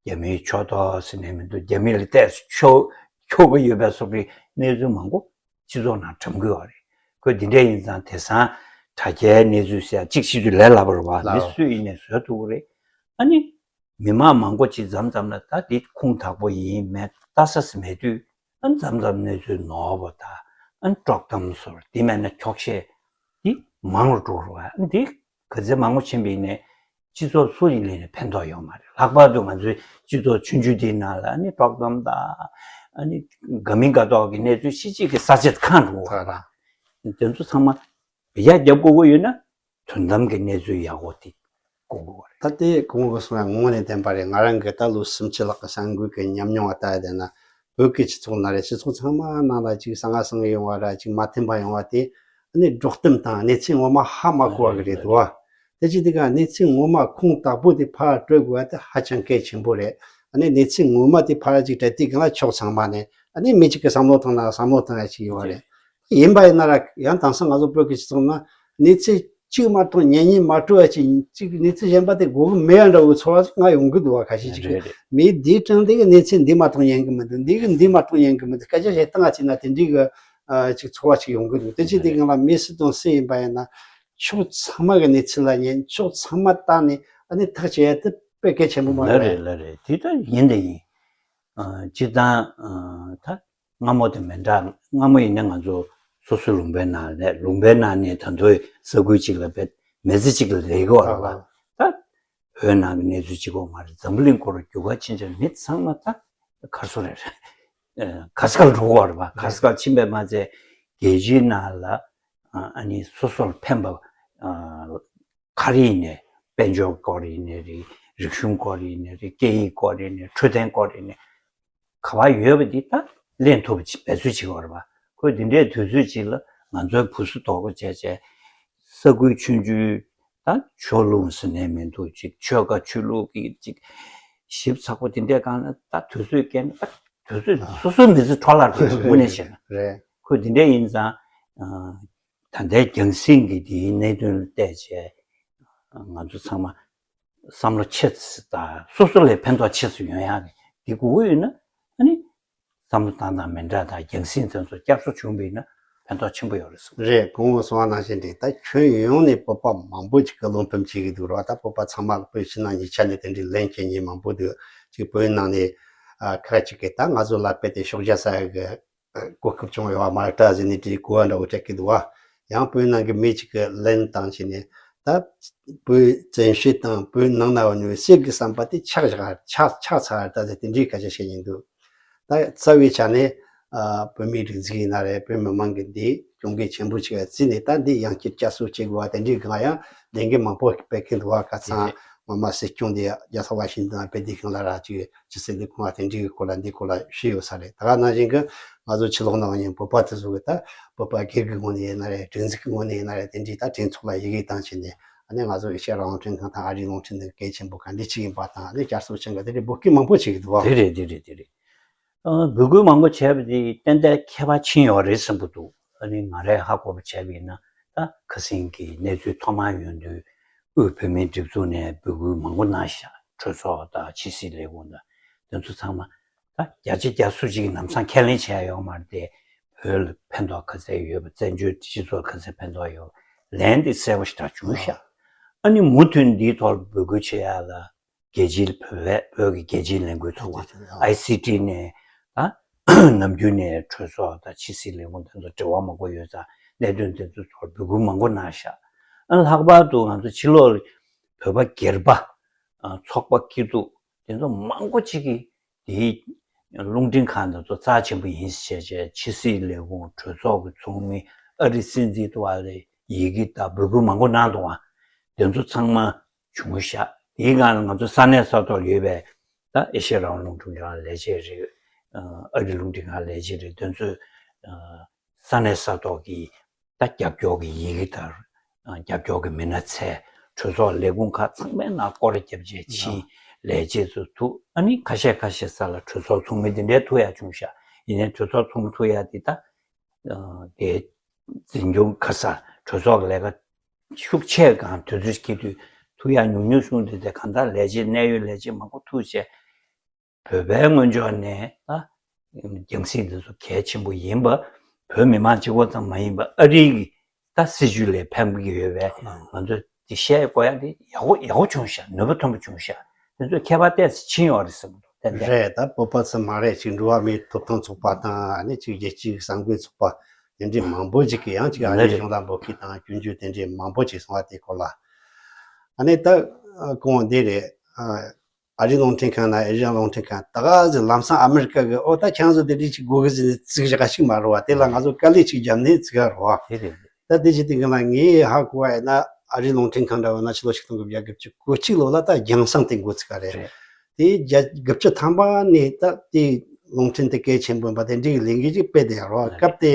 རྒྱ་མིའི་ཕྱོགས་གཏོགས་ཟེར་ནས་མི་འདུག་རྒྱ་མི་ལ་ཏོག་ཙམ་ཕྱོགས་ཕྱོགས་ཀྱི་ཡོད་པའི་བཟོ་འདྲའི་གནས་ཚུལ་མང་པོ་སྤྱི་ཚོགས་ནང་གྲམ་གྱི་ཡོད་རེད། ཁོས་འདི་འདྲ་ཡིན་ཙང་དེང་སང་དྲ་རྒྱའི་གནས་ཚུལ་ཟེར་ཡ་གཅིག་བྱེད་དུས་ལས་སླ་པོ་རེད་བ། ལགས། མི་སུ་ཡིན་ནས་བཟོ་ཐུབ་ཀྱི་རེད། ཨ་ནི་མི་མང་མང་པོ་ཅིག་མཚམས་མཚམས་ལ་ད་འདི་ཁུངས་དག་པོ་ཡིན་མེད་ལྟ་ས་མེད་དུས། ཨ་མཚམས་མཚམས་གནས་ཚུལ་ནོར་བ་དང་། ཨ་དཀྲོག་གཏམ་བཟོ་འདྲ། དེ་མེད་ན་འཁྱོག་བཤད་འདི་མང་རུ་འགྲོ་རུ་བ། ཨ་འདི་ག་ཚད་མང་པོ་ཕྱིན་པ་ཡིན་ནའི་ སྤྱི་ཚོགས་སུ་ཡིན་ནའི་ཕན་ཐོགས་ཡོད་མ་རེད། ལྷག་པར་དུ་ང་ཚོའི་སྤྱི་ཚོགས་ཆུང་ཆུང་དེའི་ནང་ལ་ཨ་ནི་དཀྲོག་གཏམ་དང་ཨ་ནི་དགའ་མིན་དགའ་མདོག་གི་གནས་ཚུལ་ཤིག་གཅིག་གི་ས་ཆ་གང་འགྲོ་བ་རེད། དེ་ཚོ་ཚང་མ་ཡར་རྒྱབ་དགོས་ཀྱི་ཡོད་ན་དོན་དམ་གྱི་གནས་ཚུལ་ཡག་པོ་དེ་དགོས་ཀྱི་རེད། ད་དེ་གོང་གི་གསུང་ཡ་ངོ་ནས་བདེན་པ་རེད། ང་རང་གི་ད་ལོ་སུམ་ཅུ་ལྷག་གི་གསར་འགོད་ཀྱི་ཉམས་མྱོང་བ་ལྟ་ཡ་དེ་ན། བོད་ཀྱི་སྤྱི་ཚོགས་ན་རེད། སྤྱི་ཚོགས་ཚང་མ་ནང་ལ་ཅིག་གསང་ང་གསང་ངེ་ཡོང་བ་ར་ཅིག་མ་མཐུན་པ་ཡོང་བ་དེ་ཨ་ནི་སྒྲོག་གཏམ་དང་གནས་ཚུལ་ངོ་མ་ཧ་མ་གོ་བ་གི་རེད་འདུག་བ། དེ་ཅི་དེ་ག་གནས་ཚུལ་ངོ་མ་ཁུངས་དག་པོ་དེ་ཕར་སྤྲོད་དགོས་པ་དེ་ཧ་ཅང་གལ་ཆེན་པོ་རེད། ཨ་ནི་གནས་ཚུལ་ངོ་མ་དེ་ཕར་ཅིག་སྤྲད་དུས་སྒང་ལ་ཕྱོགས་ཚང་མ་ནས་ཨ་ནི་མི་གཅིག་གི་བསམ་བློ་བཏང་ན་བསམ་བློ་བཏང་ཡ་ཅིག་ཡོད་བ་རེད། ཡིན་པ་ཡིན་ན་ར་ཡང་དེང་སང་ང་ཚོ་བོད་ཀྱི་སྤྱི་ཚོགས་ན་གནས་ཚུལ་གཅིག་མ་གཏོགས་ཉན་ཉན་མ་སྤྲོ་བ་ཅིག་ཅིག་གནས་ཚུལ་གཞན་པ་དེ་དགོས་ཀྱི་མེད་ཡ་འདྲ་བོའི་ཚོར་བ་ང་ཡོང་གི་འདུག་བ། ཁ་ཤས་ཅིག་གིས་རེད་རེད། མི་འདིའི་དྲང་བདེན་གྱི་གནས་ཚུལ་འདི་མ་གཏོགས་ཉན་གི་མི་འདུག་འདི་གི་འདི་མ་གཏོགས་ཉན་གི་མི་འདུག་སྐད་ཆ་བཤད་སྟངས་ཅིག་ན་དེ་འདྲའི་གི་ཨ་ཅིག་ཚོར་བ་ཅིག་ཡོང་གི་འདུག་དེ་ཅི་དེ་གང་ལ་མི་སུ་དང་སུ་ཡིན་པ་ཡིན་ན་ཕྱོགས་ཚང་མ་གི་གནས་ཚུལ་ལ་ཉན། ཕྱོགས་ཚང་མ་བལྟས་ནས་ཨ་ནི་ཐག་བཅད་ཡ་དེ་དཔེ་གལ་ཆེན་པོ་མ་ལ་རེད། རེད་ལ་རེད། དེ་ལྟར་ཡིན་དེ་ཡིན། ཨ་སྤྱིར་བཏང་ཨ་ད་སྔ་མོ་དེ་མི་འདྲ། སྔ་མོ་ཡིན་ན་ང་ཚོ་སོ་སོའི་ལུང་པའི་ནང་ནས་ལུང་པའི་ནང་ནས་ད་དུང་ས་ཁུལ་གཅིག་ལ་བེད་མི་ཚེ་གཅིག་ལ་ལས་ཀྱི་བར་ལ་ད་བོད་ནང་གི་གནས་ཚུལ་གཅིག་པོ་མ་རེད། འཛམ་བུ་གླིང་སྐོར་རྒྱུག་ག་ཕྱིན་ཙང་མི་ཚང་མ་ད་གར་སོ་རེད། ཨ་གར་སོ་གར་འགྲོ་གི་བར་བ་གར་སོ་གར་ཕྱིན་པས་མ་ཚད་རྒྱལ་སྤྱིའི་ནང་ལ་ཨ་ནི་སོ་སོར་ཕན་པ་ཨ་ག་རེ་ཡིན་ནའི་དཔལ་འབྱོར་སྐོར་ཡིན་ནའི་རེད། རིག་གཞུང་སྐོར་ཡིན་ནའི་རེད། སྐད་ཡིག་སྐོར་ཡིན་ནའི་འཕྲོད་བསྟེན་སྐོར་ཡིན་ནའི་ག་བ་ཡོད་པ་འདི་ད་ལེན་ཐུབ་པ་ཅིག་འབད་རྩོལ་བྱེད་དགོས་རེད་པ། ཁོས་འདི་འདྲའི་དུས་ཚོད་ཅིག་ལ་ང་ཚོའི་བུ་སུ་དོག་པོ་བྱས་བྱས་ས་ཁུལ་ཆུང་ཆུང་ད་ཆོས་ལུགས་ཟེར་ནས་མི་འདུག་ཅིག་ཆོལ་ཁ་ཆོས་ལུགས་ཀྱི་ཅིག་ཞིབ་ཚགས་པོ་དེ་འདྲའི་སྒང་ལ་ད་དུས་ཚོད་བསྐྱལ་ན་ད་དུས་ཚོད་སོ་སོའི་མི་ཚེ་འཕྲོ་བརླག་འགྲོ་གི་དངོས་གནས་བཤད་ན། རེད། ཁོས་འདི་འདྲའི་ཡིན་ཙང་ད་ལྟའི་རྒྱང་སྲིང་གི་དེའི་གནད་དོན་ལ་བལྟས་བྱས་ང་ཚོ་ཚང་མ་བསམ་བློ་ཆེ་ཙམ་དང་སོ་སོ་ལ་ཕན་ཐོགས་ཆེ་ཙམ་ཡོང་ཡག་གི་དེ་དགོས་ཀྱི་ཡོད་ན་ཨ་ནི་བསམ་བློ་བཏང་སྟངས་མི་འདྲ་དང་རྒྱང་སྲིང་དེ་ཚོ་བསྐྱར་གསོ་བྱུང་བ་ཡིན་ན་ཕན་ཐོགས་ཆེན་པོ་ཡོད་རེད་བསམ། རེད། གོང་དུ་གསུངས་པ་ནང་བཞིན་རེད། ད་ཁྱོན་ཡོངས་ནས་བོད་པ་མང་པོ་ཅིག་གིས་རླུང་འཕྲིན་བྱེད་ཀྱི་འདུག་རེད་བ། ད་བོད་པ་ཚང་མ་ལ་བོད་ཕྱི་ནང་གཉིས་ཆ་ནས་དེ་འདྲའི་ལན་སྐྱེལ་མཁན་མང་པོ་འདུག་ཅིག་བོད་ནང་ནས་ཨ་ཁ་ཅིག་གིས་ད་ང་ཚོ་ལ་རྦད་དེ་ཤོག་བྱ་ཟ་ཡག་གི་གོ་སྐབས་བྱུང་ཡོད་པ་མ་རེད་ད་ཟེར་ནས་དེའི་གོ་བ་འདྲ་བོ་སྤྲད་ཀྱི་འདུག་བ། ཡང་བོད་ནང་གི་མི་གཅིག་གིས་ལན་བཏང་བྱས་ནས་ད་བོད་བཙན་བྱོལ་དང་བོད་ནང་ན་ཡོད་མཁན་གསེར་གྱི་ཟམ་པ་དེ་ཆག་བཞག་ཆག་ཆག་ཚར་ད་ཟེར་དེ་འདྲའི་སྐད་ཆ་བཤད་མཁན་འདུག་ད་རྩ་བའི་ཆ་ནས་ཨ་བོད་མིའི་སྒྲིག་འཛུགས་ཡིན་ན་རེད། བོད་མི་མང་གི་འདི་གྱོང་གུད་ཆེན་པོ་ཅིག་བརྩིས་ནས་ད་འདི་ཡང་བསྐྱར་བསྐྱར་གསོ་བྱེད་དགོས་པ་དེ་འདྲའི་སྒང་ཡང་ལས་འགུལ་མང་པོ་སྤེལ་མཁན་འདུག་བ། ཁ་སང་སྔོན་མ་སྲིད་སྐྱོང་དེ་རྒྱལ་ས་ཝ་ཤིང་ཏོན་ཕེབས་དུས་སྒང་ལ་ར་ཅིག་ཕྱི་སྲིད་ལས་ཁུངས་ལ་དེ་འདྲའི་སྐོར་ལ་འདི་སྐོར་ལ་ཞུས་ཡོད་ས་རེད། ད་ག་ནང་བཞིན་གྱི་ང་ཚོ་ཕྱི་ལོགས་ནང་ཡིན་བོད་པ་དེ་ཚོ་གི་ད་བོད་པ་སྒེར་གྱི་ངོས་ནས་ཡིན་ན་རེད། སྒྲིག་འཛུགས་ཀྱི་ངོས་ནས་ཡིན་ན་རེད། དེ་འདྲའི་ད་གྲོས་ཚོགས་ལ་ཡི་གེ་བཏང་བྱས་ནས་ཨ་ནི་ང་ཚོ་ཨེ་ཤེ་ཡ་རང་དབང་རླུང་འཕྲིན་ཁང་དང་ཨ་རིའི་རླུང་འཕྲིན་འདི་གལ་ཆེན་པོ་ག་འདྲ་ཅིག་ཡིན་པ་དང་ཨ་ནི་བསྐྱར་གསོ་བྱེད་འགའ་དེ་འདྲའི་འབོད་སྐུལ་མང་པོ་བྱེད་ཀྱི་འདུག་བ། དེ་རེད་དེ་རེད་དེ་རེད། ཨ་འབོད་སྐུལ་མང་པོ་བྱས་པ་དེ་ཏན་ཏན་ཁྱད་པར་ཕྱིན་ཡོད་རེད་བསམ་གྱི་འདུག་ཨ་ནི་ང་རས་ཧ་གོ་བ་བྱས་པ་ཡིན་ན་ད་ཁ་སང་གི་གནས་ཚུལ་ཐོག་མར་ཡོང་དུས་དབུས་བོད་མིའི་སྒྲིག་འཛུགས་ནས་འབོད་སྐུལ་མང་པོ་གནང་ཤག་གྲོས་ཚོགས་དང་ཕྱི་སྲིད་ལས་ཁུངས་དང་དེ་ཚོ་ཚང་མ་ད་བརྒྱ་ཆ་བརྒྱ་སུ་གཅིག་གིས་ལམ་སང་ཁས་ལེན་བྱས་ཡོད་མ་རེད་དེ། བོད་ལ་ཕན་ཐོགས་ག་ཚད་ཡོད་པ། བཙན་བྱོལ་སྤྱི་ཚོགས་ག་ཚད་ཕན་ཐོགས་ཡོད་པ་ལན་དེ་གསལ་པོ་ཞེ་དྲག་བྱུང་ཤག་ཨ་ནི་མུ་མཐུད་འདིའི་ཐོག་འབོད་སྐུལ་བྱེད་ཡག་ལ་རྒྱལ་སྤྱིའི་བོད་བོད་ཀྱི་རྒྱལ་སྤྱིའི་ལས་འགུལ་ཚོགས་པ་ཨའི་སི་ཊི་ནས་ད་ནམ་རྒྱུན་ནས་གྲོས་ཚོགས་དང་ཕྱི་སྲིད་ལས་ཁུངས་དེ་ཚོ་འབྲེལ་བ་མང་པོ་ཡོད་ཙང་གནད་དོན་དེ་ཚོའི་ཐོག་འབོད་སྐུལ་མང་པོ་གནང་ཤག་ཨ་ལྷག་པར་དུ་ང་ཚོ་ཕྱི་ལོགས་བོད་པ་སྒེར་པ་ཚོགས་པ་སྐྱིད་སྡུག་དེ་ཚོ་མང་པོ་ཅིག་གིས་དེའི་རླུང་འཕྲིན་ཁང་དེ་ཚོ་རྩ་ཆེན་པོ་ཡིན་ཟེར་བྱས་ཕྱི་སྲིད་ལས་ཁུངས་གྲོས་ཚོགས་ཀྱི་ཚོགས་མི་ཨ་རིའི་སྲིད་འཛིན་དུ་བ་ལ་ཡི་གེ་དང་འབོད་སྐུལ་མང་པོ་གནང་འདུག་བ། དེ་ཚོ་ཚང་མ་བྱུང་ཤག་དེའི་སྒང་ལ་ང་ཚོ་ས་གནས་ས་ཐོག་ལ་ཡོད་པའི་ད་ཨེ་ཤེ་ཡ་རང་དབང་རླུང་འཕྲིན་ཁང་ལས་བྱེད་རེད། ཨ་རིའི་རླུང་འཕྲིན་ཁང་ལས་བྱེད་རེད། དེ་ཚོས་ས་གནས་ས་ཐོག་གི་ད་རྒྱབ་སྐྱོར་གྱི་ཡི་གེ་དང་རྒྱབ་སྐྱོར་གྱི་མི་སྣ་འཚོལ། གྲོས་ཚོགས་ལས་ཁུངས་ཁག་ཚང་མའི་ནང་སྐོར་ར་བརྒྱབ་བྱས་ཕྱིན་ལས་བྱེད་ཚོ་ཐུག་ཨ་ནི་ཁ་ཤས་ཁ་ཤས་ས་ལ་གྲོས་ཚོགས་ཚོགས་མི་དེ་འདྲའི་ཐུག་ཡག་བྱུང་ཤག་ཡིན་ནའི་གྲོས་ཚོགས་ཚོགས་མི་ཐུག་ཡག་དེ་ད་དེ་འཛིན་སྐྱོང་ཁ་ས་གྲོས་ཚོགས་ཀྱི་ལས་ཀ་ཤུགས་ཆེ་གང་དུས་ཚོད་སྐྱེལ་དུས་ཐུག་ཡག་ཉུང་ཉུང་བྱུང་དེ་དེ་གང་ལྟར་ལས་བྱེད་གནད་ཡོད་ལས་བྱེད་མང་པོ་ཐུག་བྱས། བོད་པའི་ངོས་ཕྱོགས་ནས་ད་རྒྱང་སྲིང་འདི་ཚོ་གལ་ཆེན་པོ་ཡིན་པ། བོད་མི་མང་གཅིག་པོ་ཙམ་མ་ཡིན་པ་ཨ་རིའི་གི་ད་སྲིད་བྱུས་ལ་ཕན་གྱི་ཡོད་པས་ང་ཚོས་འདི་བཤད་དགོས་ཡ་འདི་ཡག་པོ་ཡག་པོ་བྱུང་ཤག་ནུས་པ་ཐོན་པོ་བྱུང་ཤག་དེ་ཚོས་ཁྱད་པར་ཏོག་ཙམ་ཕྱིན་ཡོད་རེད་བསམ་གྱི་འདུག་ཏན་ཏན། རེད། ད་བོད་པ་ཚོ་མ་རེད་ཅིག་འགྲོ་བ་མིའི་ཐོབ་ཐང་ཚོགས་པ་དང་ཨ་ནི་ཅིག་རྒྱལ་སྤྱིའི་གསར་འགོད་ཚོགས་པ་དེ་འདྲའི་མང་པོ་ཅིག་གིས་ཡང་ཅིག་ཨ་རིའི་གཞུང་ལ་འབོད་སྐུལ་དང་སྐྱོན་བརྗོད་དེ་འདྲའི་མང་པོ་ཅིག་སོང་བ་དེ་སྐོར་ལ་ཨ་ནི་ད། ཨ་གོང་འདི་རེད། ཨ་ཨ་རིའི་རླུང་འཕྲིན་ཁང་ན་ཨེ་ཤི་ཡའི་རླུང་འཕྲིན་ཁང་ད་ག་ཟེ་ལམ་སང་ཨ་མི་རི་ཀ་གི་ཨོ་ད་ཁྱང་བཟོ་དེ་རིགས་ཅིག་དགོས་གི་ཟེར་ནས་བཙུགས་བཞག་ཞིག་མ་རེད་བ། དེ་ལ་ང་ཚོ་དཀའ་ལས་ཅིག་བརྒྱབ་ནས་བཙུགས་ཡ་རེད་བ། དེ་རེད། ད་དེ་བྱེད་དུས་སྒང་ལ་ངས་ཧ་གོ་བ་ཡིན་ན་ཨ་རིའི་རླུང་འཕྲིན་ཁང་འདྲ་བ་ན་ཕྱི་ལོ་ཆིག་སྟོང་དགུ་བརྒྱ་དགུ་བཅུ་གོ་གཅིག་ལོ་ལ་ད་རྒྱང་སྲིང་དེ་འགོ་ཚུགས་པ་རེད། རེད། དེ་རྒྱ་དགུ་བཅུ་ཐམ་པ་ནས་ད་དེ་རླུང་འཕྲིན་དེ་གལ་ཆེན་པོ་ཡིན་པ་དེ་འདྲའི་ལས་འགུལ་ཅིག་སྤེལ་བསྡད་ཡོད་རེད། སྐབས་དེ་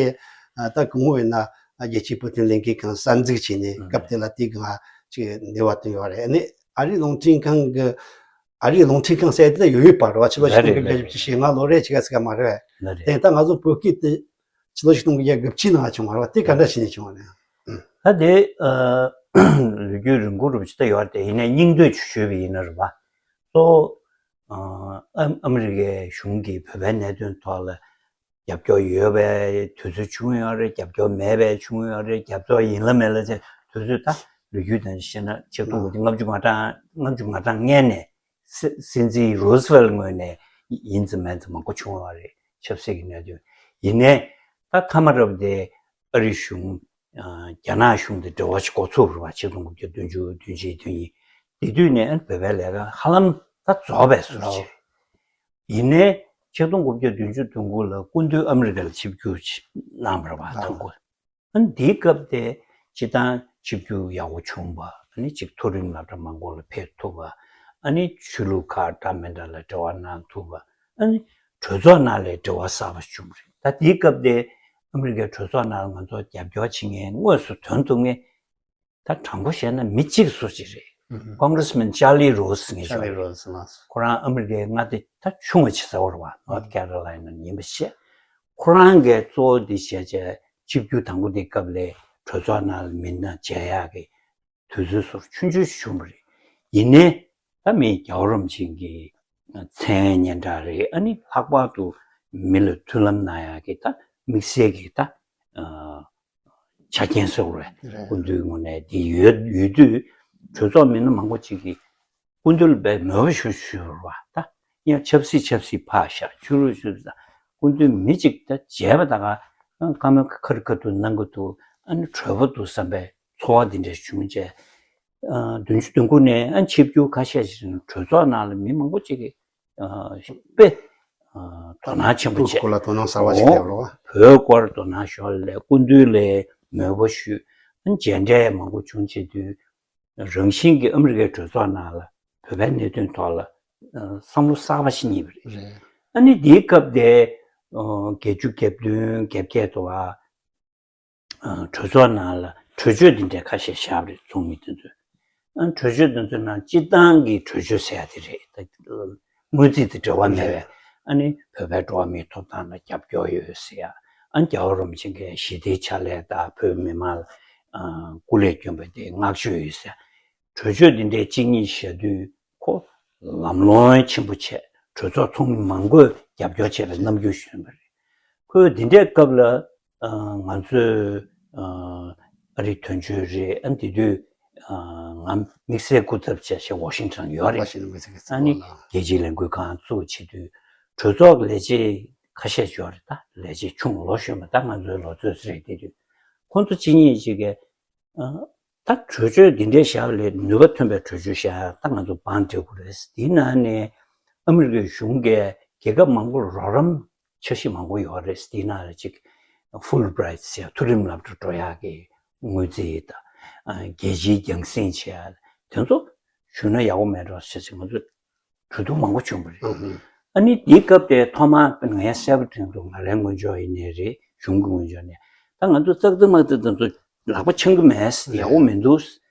ད་གོང་འོག་ཡིན་ན་རྒྱལ་སྤྱིའི་བོད་དོན་ལས་འགུལ་ཁང་གསར་འཛུགས་བྱས་ནས་སྐབས་དེ་ལ་དེ་སྒང་ཅིག་འབྲེལ་བ་བཏོན་ཡོད་རེད། ཨ་ནི་ཨ་རིའི་རླུང་འཕྲིན་ཁང་གི་ཨ་རིའི་རླུང་འཕྲིན་ཁང་ཟེར་དེ་ཡོད་ཡོད་པ་རེད་བ། ཕྱི་ལོ་ཆིག་སྟོང་དགུ་བརྒྱ་བཞི་བཅུ་ཞེ་ལྔ་ལོ་རེད་ཅིག་ག་ཟེར་ག་མ་རེད། རེད། དེ་ད་ང་ཚོ་བོད་སྐད་དེ་ཕྱི་ལོ་ཆིག་སྟོང་དགུ་བརྒྱ་དགུ་བཅུ་ནང་བྱུང་བ་རེད་བ། དེ་ག་འདྲ་བྱས་ནས་བྱུང་བ་རེད། ད་དེ་ཨ་ལོ་རྒྱུས་རིང་པོ་རུ་ཅི་ལྟ་ཡོད་རེད། དེ་ཡིན་ནའི་སྙིང་བསྡུས་ཅིག་ཞུས་པ་ཡིན་ན་རེད་བ། གཙོ་བོ་ཨ་ཨ་མི་རི་ཀའི་གཞུང་གིས་བོད་པའི་གནད་དོན་ཐོག་ལ་རྒྱབ་སྐྱོར་ཡོད་པའི་དུས་ཚོད་བྱུང་ཡོད་རེད། རྒྱབ་སྐྱོར་མེད་པའི་བྱུང་ཡོད་རེད། རྒྱབ་སྐྱོར་ཡིན་ལ་མེད་ལ་ཚེ་དུས་ཚོད་ད་ལོ་རྒྱུས་དང་བཤད་ན་ཆིག་སྟོང་དགུ་བརྒྱ་ལྔ་བཅུ་ང་གྲངས་ལྔ་བཅུ་ང་གྲངས་སྔོན་ནས་སྲིད་སྲིད་འཛིན་རོ་སི་ཝེལ་ངོས་ནས་ཡིན་ཙམ་མིན་ཙམ་མང་པོ་བྱུང་ཡོད་རེད། ཆབ་སྲིད་ཀྱི་གནད་དོན་ཡིན་ནའི་ད་མཐའ་མ་རབ་དེ་ཨ་རི་གཞུང་རྒྱ་ནག་གཞུང་དེ་འབྲེལ་བ་ཞིག་འགོ་ཚུགས་པ་རེད་བ། ཆིག་སྟོང་དགུ་བརྒྱ་བདུན་ཅུ་དོན་གཅིག་དོན་གཉིས་དེ་དུས་ནས་བོད་པའི་ལས་ཀ་ཧ་ལམ་ད་རྫོགས་པའི་བཟོ་འདྲ་བྱས། ཡིན་ནའི་ཆིག་སྟོང་དགུ་བརྒྱ་བདུན་ཅུ་དོན་དགུ་ལ་སྐུ་མདུན་ཨ་མི་རི་ཀ་ལ་ཆིབས་བསྒྱུར་གནང་བ་རེད་བ། དང་པོ། ཨ་ནི་དེའི་སྐབས་དེ་སྤྱི་བཏང་ཆིབས་བསྒྱུར་ཡག་པོ་བྱུང་བ། ཨ་ནི་ཅིག་མཐོ་རིམ་སློབ་གྲྭ་མང་པོ་ལ་ཕེབས་ཐུབ་པ། ཨ་ནི་ཆོས་ལུགས་ཁག་འདྲ་མི་འདྲ་ལ་འབྲེལ་བ་གནང་ཐུབ་པ། ཨ་ནི་གྲོས་ཚོགས་ནང་ལ་འབྲེལ་བ་གསར་པ་བྱུང་བ་རེད། ད་དེའི་སྐབས་དེ་ཨ་མི་རི་ཀའི་གྲོས་ཚོགས་ནང་ལ་ང་ཚོ་རྒྱབ་སྐྱོར་བྱེད་མཁན་དངོས་སུ་ཐོན་ཐུབ་མཁན་ད་དྲང་པོ་བཤད་ན་མི་གཅིག་སུ་གཅིག་རེད། ཀོང་གྷི་རེ་སི་མན་ཅར་ལི་རོ་སི་ངས་ཞུ་བ་རེད། ཁོ་རང་ཨ་མི་རི་ཀའི་མངའ་སྡེ་ད་ཆུང་བ་ཆེ་ས་བོ་རེད་བ། ནོར་ཐི་ཀེ་རོ་ལའི་ན་ཡིན་པ་བཤད། ཁོ་རང་གིས་གཙོ་བོ་འདི་བྱས་བྱས་ཆིབས་བསྒྱུར་དང་པོ་འདི་སྐབས་ལས་གྲོས་ཚོགས་ནང་ལ་མི་སྣ་མཇལ་ཡག་གི་དུས་ཚོད་སོར་ཆུང་ཆུང་ཞིག་བྱུང་བ་རེད། ཡིན་ནའི་ད་མི་རྒྱལ་བ་རིན་པོ་ཆེ་གི་མཚན་སྙན་གྲགས་རེད། ཨ་ནི་ལྷག་པར་དུ་མི་ལ་མཐུན་ལམ་གནང་ཡག་གི་ད་དམིགས་བསལ་གྱི་ད་ཆ་རྐྱེན་ཟེར་བ་རེད། སྐུ་མདུན་ངོས་ནས་འདི་ཡོད་ཡོད་དུས་གྲོས་ཚོགས་མི་སྣ་མང་པོ་ཅིག་གིས་སྐུ་མདུན་ལ་དཔེ་མོས་པ་ཞུ་ཞུ་བ་ད་ཡང་ཆབ་སྲིད་ཆབ་སྲིད་ཕར་བཞག་ཆུ་རུ་ཞུ་ད་སྐུ་མདུན་མི་གཅིག་ད་མཇལ་བ་ད་ག་བཀའ་མོལ་ཁ་རི་ཁ་ཐུག་གནང་གི་འདུག་ཨ་ནི་གྲོས་པ་འདུག་བསམ་པའི་ཚོར་བ་འདི་འདྲ་བྱུང་བྱས། བདུན་ཅུ་དོན་དགུ་ནས་ཨ་ཆིབས་བསྒྱུར་ཁ་ཤས་ཤིག་གྲོས་ཚོགས་ནང་ལ་མི་མང་པོ་ཅིག་གིས་དཔེ་དོ་སྣང་ཆེན་པོ་བྱས། སྐོར་ལ་དོ་སྣང་གསར་བ་ཞིག་སླེབས་རོགས། བོད་སྐོར་དོ་སྣང་ཤོར་ལས་སྐུ་མདུན་ལ་མོས་པ་ཞུས། མཇལ་འཕྲད་མང་པོ་བྱུང་བྱེད་དུས་རང་བཞིན་གྱིས་ཨ་མི་རི་ཀའི་གྲོས་ཚོགས་ནང་ལ་བོད་པའི་གནད་དོན་ཐོག་ལ་བསམ་བློ་གསར་པ་ཞིག་རྙེད་པ་རེད། ཨ་ནི་དེའི་སྐབས་དེ་བརྒྱད་ཅུ་གྱ་བདུན་གྱ་བརྒྱད་དུ་བ། གྲོས་ཚོགས་ནང་ལ་གྲོས་ཆོད་འདི་འདྲའི་ཁ་ཤས་བཞག་པ་རེད། ཚོགས་མི་དེ་ཚོས། གྲོས་ཆོད་དེ་ཚོའི་ནང་སྤྱིར་བཏང་གི་གྲོས་ཆོད་ཟེར་ཡ་དེ་རེད། ད་སྔོན་རྩིས་དེ་འབྲེལ་བ་མེད་པའི་ཨ་ནི་བོད་པའི་འགྲོ་བ་མིའི་ཐོབ་ཐང་ལ་རྒྱབ་སྐྱོར་ཡོད་ཟེར་ཡ། ཨ་ནི་རྒྱལ་བ་རིན་པོ་ཆེ་གི་ཞི་བདེའི་ཕྱག་ལས་དང་བོད་མི་མང་ལ་སྐུ་ལས་བསྐྱོན་པ་དེ་བསྔགས་བརྗོད་ཡོད་ཟེར་ཡ། གྲོས་ཆོད་འདི་འདྲའི་གཅིག་གཉིས་བཞག་དུས་ཁོ་ལམ་ལྷོང་ཆེན་པོ་བྱས། གྲོས་ཚོགས་ཚོགས་མི་མང་པོས་རྒྱབ་སྐྱོར་བྱས་པའི་རྣམ་འགྱུར་ཞིག་ཐོན་པ་རེད། ཁོས་འདི་འདྲའི་སྐབས་ལ་ང་ཚོས་ཨ་རི་དོན་གཅོད་རེད། ཨ་དེ་དུས་ང་དམིགས་བསལ་སྐུ་ཚབ་བྱས་བྱས་ཝ་ཤིང་ཊོན་ཡོད་རེད། ཨ་ནི་རྒྱལ་སྤྱིའི་ལས་འགུལ་ཁང་བཙུགས་བྱེད་དུས་གྲོས་ཚོགས་ལས་བྱེད་ཁ་ཤས་ཡོད་རེད། ད་ལས་བྱེད་ཆུང་ལོ་གཞོན་པ་ད་ང་ཚོའི་ལོ་ཚོད་རེད། དེ་དུས་ཁོང་ཚོ་གཅིག་གཉིས་ཅིག་གིས་ད་གྲོས་ཆོད་འདི་འདྲའི་བཞག་ལས་ནུས་པ་ཐོན་པའི་གྲོས་ཆོད་བཞག་ད་ང་ཚོ་བང་སྒྲིག་དགོས་རེད། དེའི་ནང་ནས་ཨ་མི་རི་ཀའི་གཞུང་གིས་རྒྱལ་ཁབ་མང་པོར་རོགས་རམ་འཆར་གཞི་མང་པོ་ཡོད་རེད། དེའི་ནང་ལ་གཅིག་ཧྥུལ་བྷི་རའེ་ཊི་ཟེར་མཐོ་རིམ་སློབ་གྲྭ་འགྲོ་ཡག་གི་དངུལ་རྩིས་དང་རྒྱལ་སྤྱིའི་རྒྱང་སྲིང་བྱེད་ཡག་དེ་ཚོ་ཞུས་ན་ཡག་པོ་མེད་འགྲོ་ཟེར་ཅིག་ང་ཚོ་གྲོས་བསྡུར་མང་པོ་བྱུང་བ་རེད། ཨ་ནི་དེའི་སྐབས་དེ་ཐོག་མར་ང་ཡང་གསལ་པོ་དྲན་འདུག་ང་རའི་ངོས་ཕྱོགས་ཡིན་ནའི་རེད། གཞུང་གི་ངོས་ཕྱོགས་ནས་ད་ང་ཚོ་ཙག་ཙིག་མ་ཙིག་དེ་ཚོ་ལག་པ་འཆང་གི་མེད། ཡག་པོ་མི་འདུག་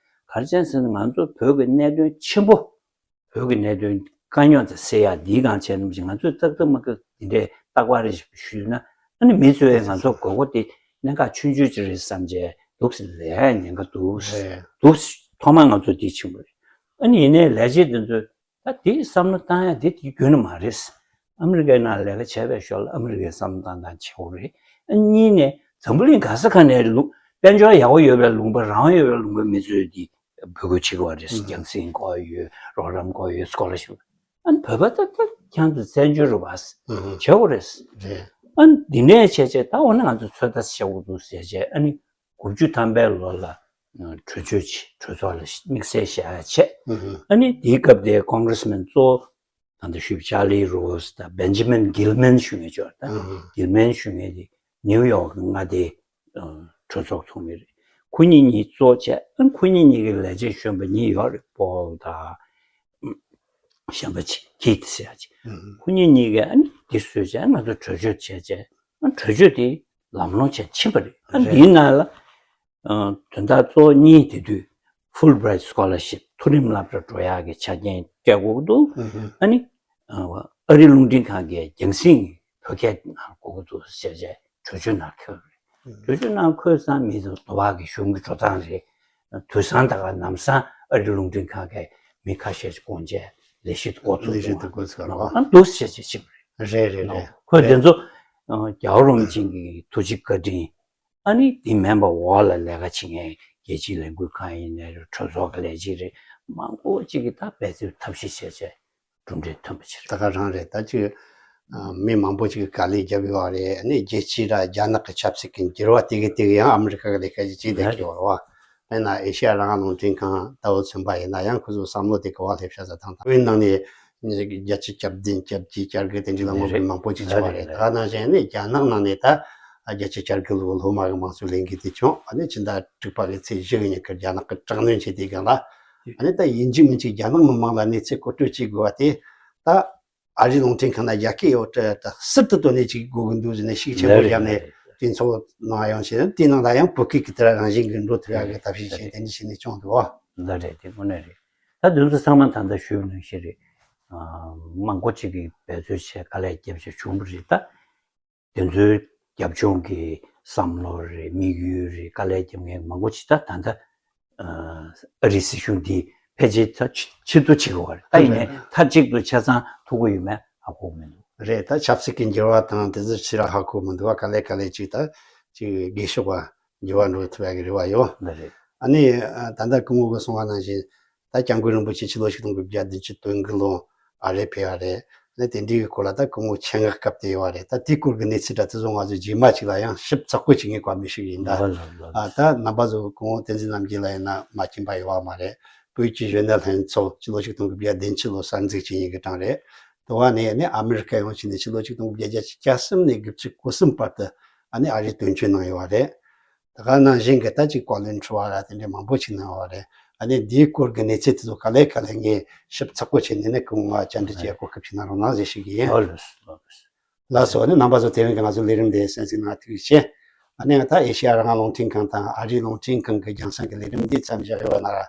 ག་རེ་བྱས་ཟེར་ན་ང་ཚོ་བོད་ཀྱི་གནད་དོན་ཆེན་པོ་བོད་ཀྱི་གནད་དོན་དཀའ་རྙོག་དེ་སེལ་ཡག་འདིའི་སྒང་བྱས་ནམ་ཞིག་ང་ཚོས་ཙག་ཙིག་མ་ཙིག་འདི་འདྲའི་རྟག་པར་རེ་ཞུས་ན་ཨ་ནི་མི་ཚོས་ང་ཚོ་དགོས་མཁོ་དེ་གནད་འགག་ཆུང་ཆུང་ཅིག་རེད་བསམ་བྱས་འདུག་སེ་ལས་ཉེན་ཁ་འདུག་འདུག་ཐོག་མར་ང་ཚོ་འདི་ཕྱིན་པ་རེད། ཨ་ནི་ཡིན་ནའི་ལས་བྱེད་འདི་ཚོས་ད་དེའི་བསམ་བློ་བཏང་ཡ་དེ་དེ་རྒྱུན་ནས་མ་རེད། ཨ་མི་རི་ཀའི་ནང་ལས་ཀ་བྱས་པའི་ཞོར་ལ་ཨ་མི་རི་ཀའི་བསམ་བློ་བཏང་སྟངས་བྱེད་དགོས་རེད། ཨ་གཉིས་ནས་འཛམ་བུ་གླིང་ག་ས་ག་ནས་ལུང་དཔལ་འབྱོར་ཡག་པོ་ཡོད་པའི་ལུང་པ་རང་དབང་ཡོད་པའི་ལུང་པའི་མི་ཚོས་དེ་འབོད་སྐུལ་བྱེད་དགོས་རེད། རྒྱང་སྲིང་དགོས་ཡོད། རོགས་རམ་དགོས་ཡོད། སྐོ་ལར་ཤིབ། ཨ་ནི་བོད་པ་ད་ད་ཁྱང་དུ་བཙན་བྱོལ་རུ་བ་བྱེད་དགོས་རེད། ཨ་ནི་འདི་ནས་བྱས་བྱས་ད་འོ་ན་ང་ཚོ་ཚོད་ལྟ་བྱེད་དགོས་འདུག་ཟེར་བྱས་ཨ་ནི། དགུ་བཅུ་ཐམ་པའི་ལོ་ལ་ གྲོས་ཆོད་ཆེད་གྲོས་ཚོགས་ལ་དམིགས་བསལ་བཞག་ཡ་བྱས། ཨ་ནི་དེའི་སྐབས་དེ་ཀོང་གྷི་རེ་སི་མེན་གཙོ་བོ་ད་ལྟ་ཞུས་པ་ཅར་ལི་རོ་སི་དང་བེན་ཇི་མིན་གྷིལ་མན་ཞུ་མཁན་ཅིག་ཡོད་རེད། ད་གྷིལ་མན་ཞུ་མཁན་དེ་ནིའུ་ཡོག་གི་མངའ་སྡེའི་གྲོས་ཚོགས་ཚོགས་མི་རེད། ཁོ་གཉིས་གཉིས་གཙོ་བྱས། ཨ་ཁོ་གཉིས་གཉིས་ཀྱི་ལས་བྱེད་གཞོན་པ་གཉིས་ཡོད་རེད། པོལ་དང་གཞན་པ་ཅིག་ཁིད་ཟེར་ཡ་ཅིག་ཁོ་གཉིས་གཉིས་ཀྱིས་ཨ་ནི་འདི་བཟོས་བྱས་ང་ཚོ་གྲོས་ཆོད་བྱས་བྱས། ཨ་གྲོས་ཆོད་དེ་ལམ་ལྷོང་བྱས་ཕྱིན་པ་རེད། ཨ་འདིའི་ནང་ལ་དོན་དག་གཙོ་བོ་གཉིས་དེ་དུས་ཧྥུལ་བྷི་རའེ་ཊི་སི་ཀོ་ལར་ཤིབ་མཐོ་རིམ་སློབ་གྲྭ་འགྲོ་ཡག་གི་ཆ་རྐྱེན་སྤྲད་དགོས་ཀྱི་འདུག་ཨ་ནི་ཨ་རིའི་རླུང་འཕྲིན་ཁང་གིས་རྒྱང་སྲིང་བོད་སྐད་ནང་དགོས་ཀྱི་འདུག་ཟེར་བྱས་གྲོས་ཆོད་ནང་འཁོད་རེད། གྲོས་ཆོད་ནང་འཁོད་ཙང་མི་དུ་དུ་བ་གི་གཞུང་གི་འགྲོ་སྟངས་རེད། དུས་སང་ད་ག་ནམ་སང་ཨ་རི་རླུང་འཕྲིན་ཁང་གི་མི་ཁ་ཤས་ཀྱི་དགོངས་བཅད་ལས་གཞི་འགོ་ཚུགས་ལས་གཞི་འགོ་ཚུགས་རེད། ཨ་འདུག་ཟེར་བྱས་ཕྱིན་པ་རེད། རེད་རེད། ཁོས་དེ་ཚོ་རྒྱལ་བ་རིན་པོ་ཆེ་གི་ཐུགས་རྗེ་བཀའ་དྲིན། ཨ་ནི་དེ་མིན་པ་འོག་ལ་ལས་ཀ་བྱེད་མཁན་རྒྱལ་སྤྱིའི་ལས་འགུལ་ཁང་ཡིན་ནའི་རེད། གྲོས་ཚོགས་ཀྱི་ལས་བྱེད་རེད། མང་པོ་ཅིག་གིས་ད་འབད་བརྩོན་ཐབས་ཤེས་བྱས་བྱས་གྲུབ་འབྲས་ཐོན་པ་ཅིག་རེད། ད་ག་རང་རེད། ད་ཅིག་མི་མང་པོ་ཅིག་གིས་དཀའ་ལས་བརྒྱབ་ཡོད་རེད། ཨ་ནི་རྒྱལ་སྤྱི་ར་རྒྱ་ནག་གི་ཆབ་སྲིད་ཀྱི་འགྱུར་བ་དེ་གི་དེ་གི་ཡང་ཨ་མི་རི་ཀ་གི་ལས་ཀ་ཅིག་བྱས་བསྡད་ཀྱི་ཡོད་རེད་བ། དཔེར་ན་ཨེ་ཤ་ཡ་རང་དབང་རླུང་འཕྲིན་ཁང་ལྟ་བུ་མཚོན་པ་ཡིན་ན་ཡང་ཁོ་ཚོ་བསམ་བློ་དེ་ག་བ་སླེབས་ཤག་ཟེར་དང་དང་བོད་ནང་ནས་བརྒྱ་ཆ་གྱ་བདུན་གྱ་བརྒྱད་གྱ་དགུ་དེ་འདྲའི་ལ་ངོ་རྒོལ་མང་པོ་ཅིག་བྱུང་བ་རེད། ད་ག་ནང་བཞིན་ནི་རྒྱ་ནག་ནང་ནས་ད་བརྒྱ་ཆ་གྱ་དགུ་ལོ་སློབ་མ་གི་དམངས་གཙོའི་ལས་འགུལ་དེ་བྱུང་། ཨ་ནི་ཕྱི་ཟླ་དྲུག་པ་གི་ཚེས་བཞི་གི་ཉིན་ཀར་རྒྱ་ནག་གི་དྲག་གནོན་བྱས་དེ་སྒང་ལ་ཨ་ནི་ད་ཡིན་གཅིག་མིན་གཅིག་རྒྱ་ནག་མི་མང་ལ་གནས་ཚུལ་མཁོ་སྤྲོད་བྱེད་དགོས་པ་དེ་ད། ཨ་རིའི་རླུང་འཕྲིན་ཁང་ན་རྒྱ་སྐད་ཡོད་དྲ་ད་ཟུར་དུ་བཏོན་ནས་ཅིག་དགོས་ཀྱི་འདུག་ཟེར་ནས་ཤུགས་ཆེན་པོ་བརྒྱབ་ནས་གྲོས་ཚོགས་ནང་ཡོང་བྱས་ནས་དེའི་ནང་ལ་ཡང་བོད་སྐད་ཀྱི་དེ་ར་རང་བཞིན་གྱིས་འགྲོ་ཐུབ་ཡག་གི་ཐབས་ཤེས་བྱས་དེ་འདྲ་བྱས་ནས་བྱུང་འདུག་ཨ། ལ་རེད། དེ་དངོས་གནས་རེད། ད་དེ་ཚོ་ཚང་མ་ད་ལྟ་ཞུས་པ་ནང་བཞིན་རེད། མང་པོ་ཅིག་གིས་འབད་རྩོལ་བྱས་དཀའ་ལས་བརྒྱབ་བྱས་བྱུང་བ་རེད་ད། དེ་ཚོའི་རྒྱབ་ལྗོངས་ཀྱི་བསམ་བློ་རེད། དམིགས་ཡུལ་རེད། དཀའ་ལས་བརྒྱབ་མཁན་མང་པོ་ཅིག་ད་ད་ལྟ་ཨ་རིའི་སྲིད་གཞུང་འདི་ཕལ་ཆེར་ད་ཕྱིར་བསྡུ་བྱེད་དགོས་པ་རེད། ད་ཡིན་ནའི་མཐའ་གཅིག་ཏུ་ཆ་ཚང་ཐུག་གི་ཡོད་མེད་ཧ་གོ་མི་འདུག་རེད། ད་ཆབ་སྲིད་ཀྱི་འགྱུར་བ་དང་དེ་ཚོ་ཕྱིར་ཧ་གོ་མི་འདུག་བ། ག་ལེ་ག་ལེ་ཅིག་ད་ཅིག་རྒས་ཤོས་པ་འགྱུར་བ་འགྲོ་ཐུབ་ཡ་གི་རེ་བ་ཡོད། ལ་རེད། ཨ་ནི་ད་ལྟ་སྐུ་ངོ་གིས་གསུངས་པ་ནང་བཞིན། ད་སྐྱབས་མགོན་རིན་པོ་ཆེ་ཕྱི་ལོ་ཆིག་སྟོང་དགུ་བརྒྱ་བདུན་ཅུ་དོན་དགུ་ལོ་ཨ་རི་ཕེབས་པ་རེད། ནས་དེ་འདྲའི་གི་སྐོར་ལ་ད་སྐུ་ངོ་ཆེད་མངགས་སྐབས་དེ་ཡོད་པ་རེད། ད་དེའི་སྐོར་གྱི་གནས་ཚུལ་འདྲ་དེ་ཚོ་ང་ཚོས་རྗེས་མ་ཅིག་ལ་ཡང་ཞིབ་ཚགས་པོ་བྱེད་མཁན་བཀའ་མོལ་ཞིག་ཡིན་ད། ལགས་ལགས་ལགས། ཨ་ད་རྣམ་པ་ཚོ་སྐུ་ངོ་བསྟན་འཛིན་རྣམ་རྒྱལ་ལགས་ཡིན་ན་མ་མཁྱེན་པ་ཡོད་པ་མ་རེད། བོད་ཀྱི་གཞོན་ནུ་ལྷན་ཚོགས་ཕྱི་ལོ་ཆིག་སྟོང་དགུ་བརྒྱ་བདུན་ཅུ་ལོ་གསར་འཛུགས་བྱས་ཡིན་གི་གྲངས་རེད། དེ་བ་ནས་ནས་ཨ་མི་རི་ཀ་ཡོང་ཕྱིན་ནས་ཕྱི་ལོ་ཆིག་སྟོང་དགུ་བརྒྱ་བརྒྱད་ཅུ་གྱ་གསུམ་ནས་དགུ་བཅུ་གོ་གསུམ་བར་དུ་ཨ་ནི་ཨ་རིར་དོན་གཅོད་གནང་ཡོད་པ་རེད། ད་ག་ནང་བཞིན་གྱི་ད་ཅིག་བཀའ་བློན་ཁྲི་པ་ར་དེ་འདྲ་མང་པོ་ཞིག་གནང་བ་རེད། ཨ་ནི་འདིའི་སྐོར་གྱི་གནས་ཚུལ་དེ་ཚོ་ག་ལེ་ག་ལེ་ངས་ཞིབ་ཚགས་པོ་བྱས་ནས་ནི་སྐུ་ངོ་བཅར་འདྲི་བྱེད་ཡ་གོ་སྐབས་ཤིག་གནང་རོགས་གནང་ཟེར་ཞུ་གི་ཡིན། ཨོ་ལགས་སོ་ལགས་སོ། ལགས་སོ། ཨ་ནི་རྣམ་པ་ཚོ་དེ་རིང་གི་ང་ཚོའི་ལས་རིམ་འདི་གསན་གཟིགས་གནང་ཐུགས་རྗེ་ཆེ། ཨ་ནི་ད་ཨེ་ཤེ་ཡ་རང་དབང་རླུང་འཕྲིན་ཁང་དང་ཨ་རིའི་རླུང་འཕྲིན་ཁང་གི་རྒྱང་སྲིང་གི་ལས་རིམ་འདི་མཚམས་བཞག་ཡོད་པ་ན་ར།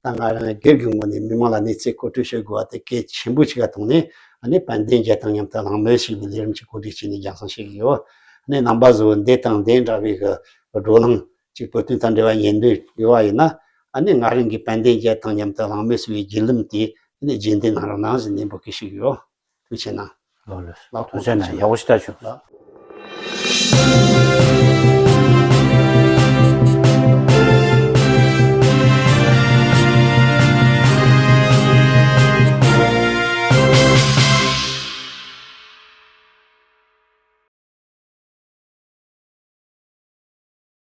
ད་ང་རང་སྒེར་གྱི་ངོས་ནས་མི་མང་ལ་གནས་ཚུལ་མཁོ་སྤྲོད་བྱེད་དགོས་པ་དེ་གལ་ཆེན་པོ་ཞིག་ལ་མཐོང་ནས་ཨ་ནི་དཔལ་ལྡན་རྒྱལ་དང་མཉམ་དུ་གླེང་མོལ་ཞེས་པའི་ལས་རིམ་ཞིག་གོ་སྒྲིག་བྱས་ནས་རྒྱང་སྲིང་བྱེད་ཀྱི་ཡོད། ཨ་ནི་རྣམ་པ་ཚོས་འདི་དང་འདི་འདྲ་བའི་གི་བགྲོ་གླེང་ཅིག་བོད་དོན་དང་འབྲེལ་བ་ཉན་འདོད་ཡོད་པ་ཡིན་ན་ཨ་ནི་ང་རང་གི་དཔལ་ལྡན་རྒྱལ་དང་མཉམ་དུ་གླེང་མོལ་ཞེས་པའི་བརྒྱུད་ལམ་དེ་ཨ་ནི་རྗེས་འདེད་གནང་རོགས་གནང་ཞེས་ནན་པོ་སྐུལ་ཞུ་གི་ཡོད། ཐུགས་རྗེ་གནང་། ལགས་ལགས། ལགས། ཐུགས་རྗེ་གནང་། ཡག་པོ་ཞིག་ལྟ་བྱུང་། ལགས།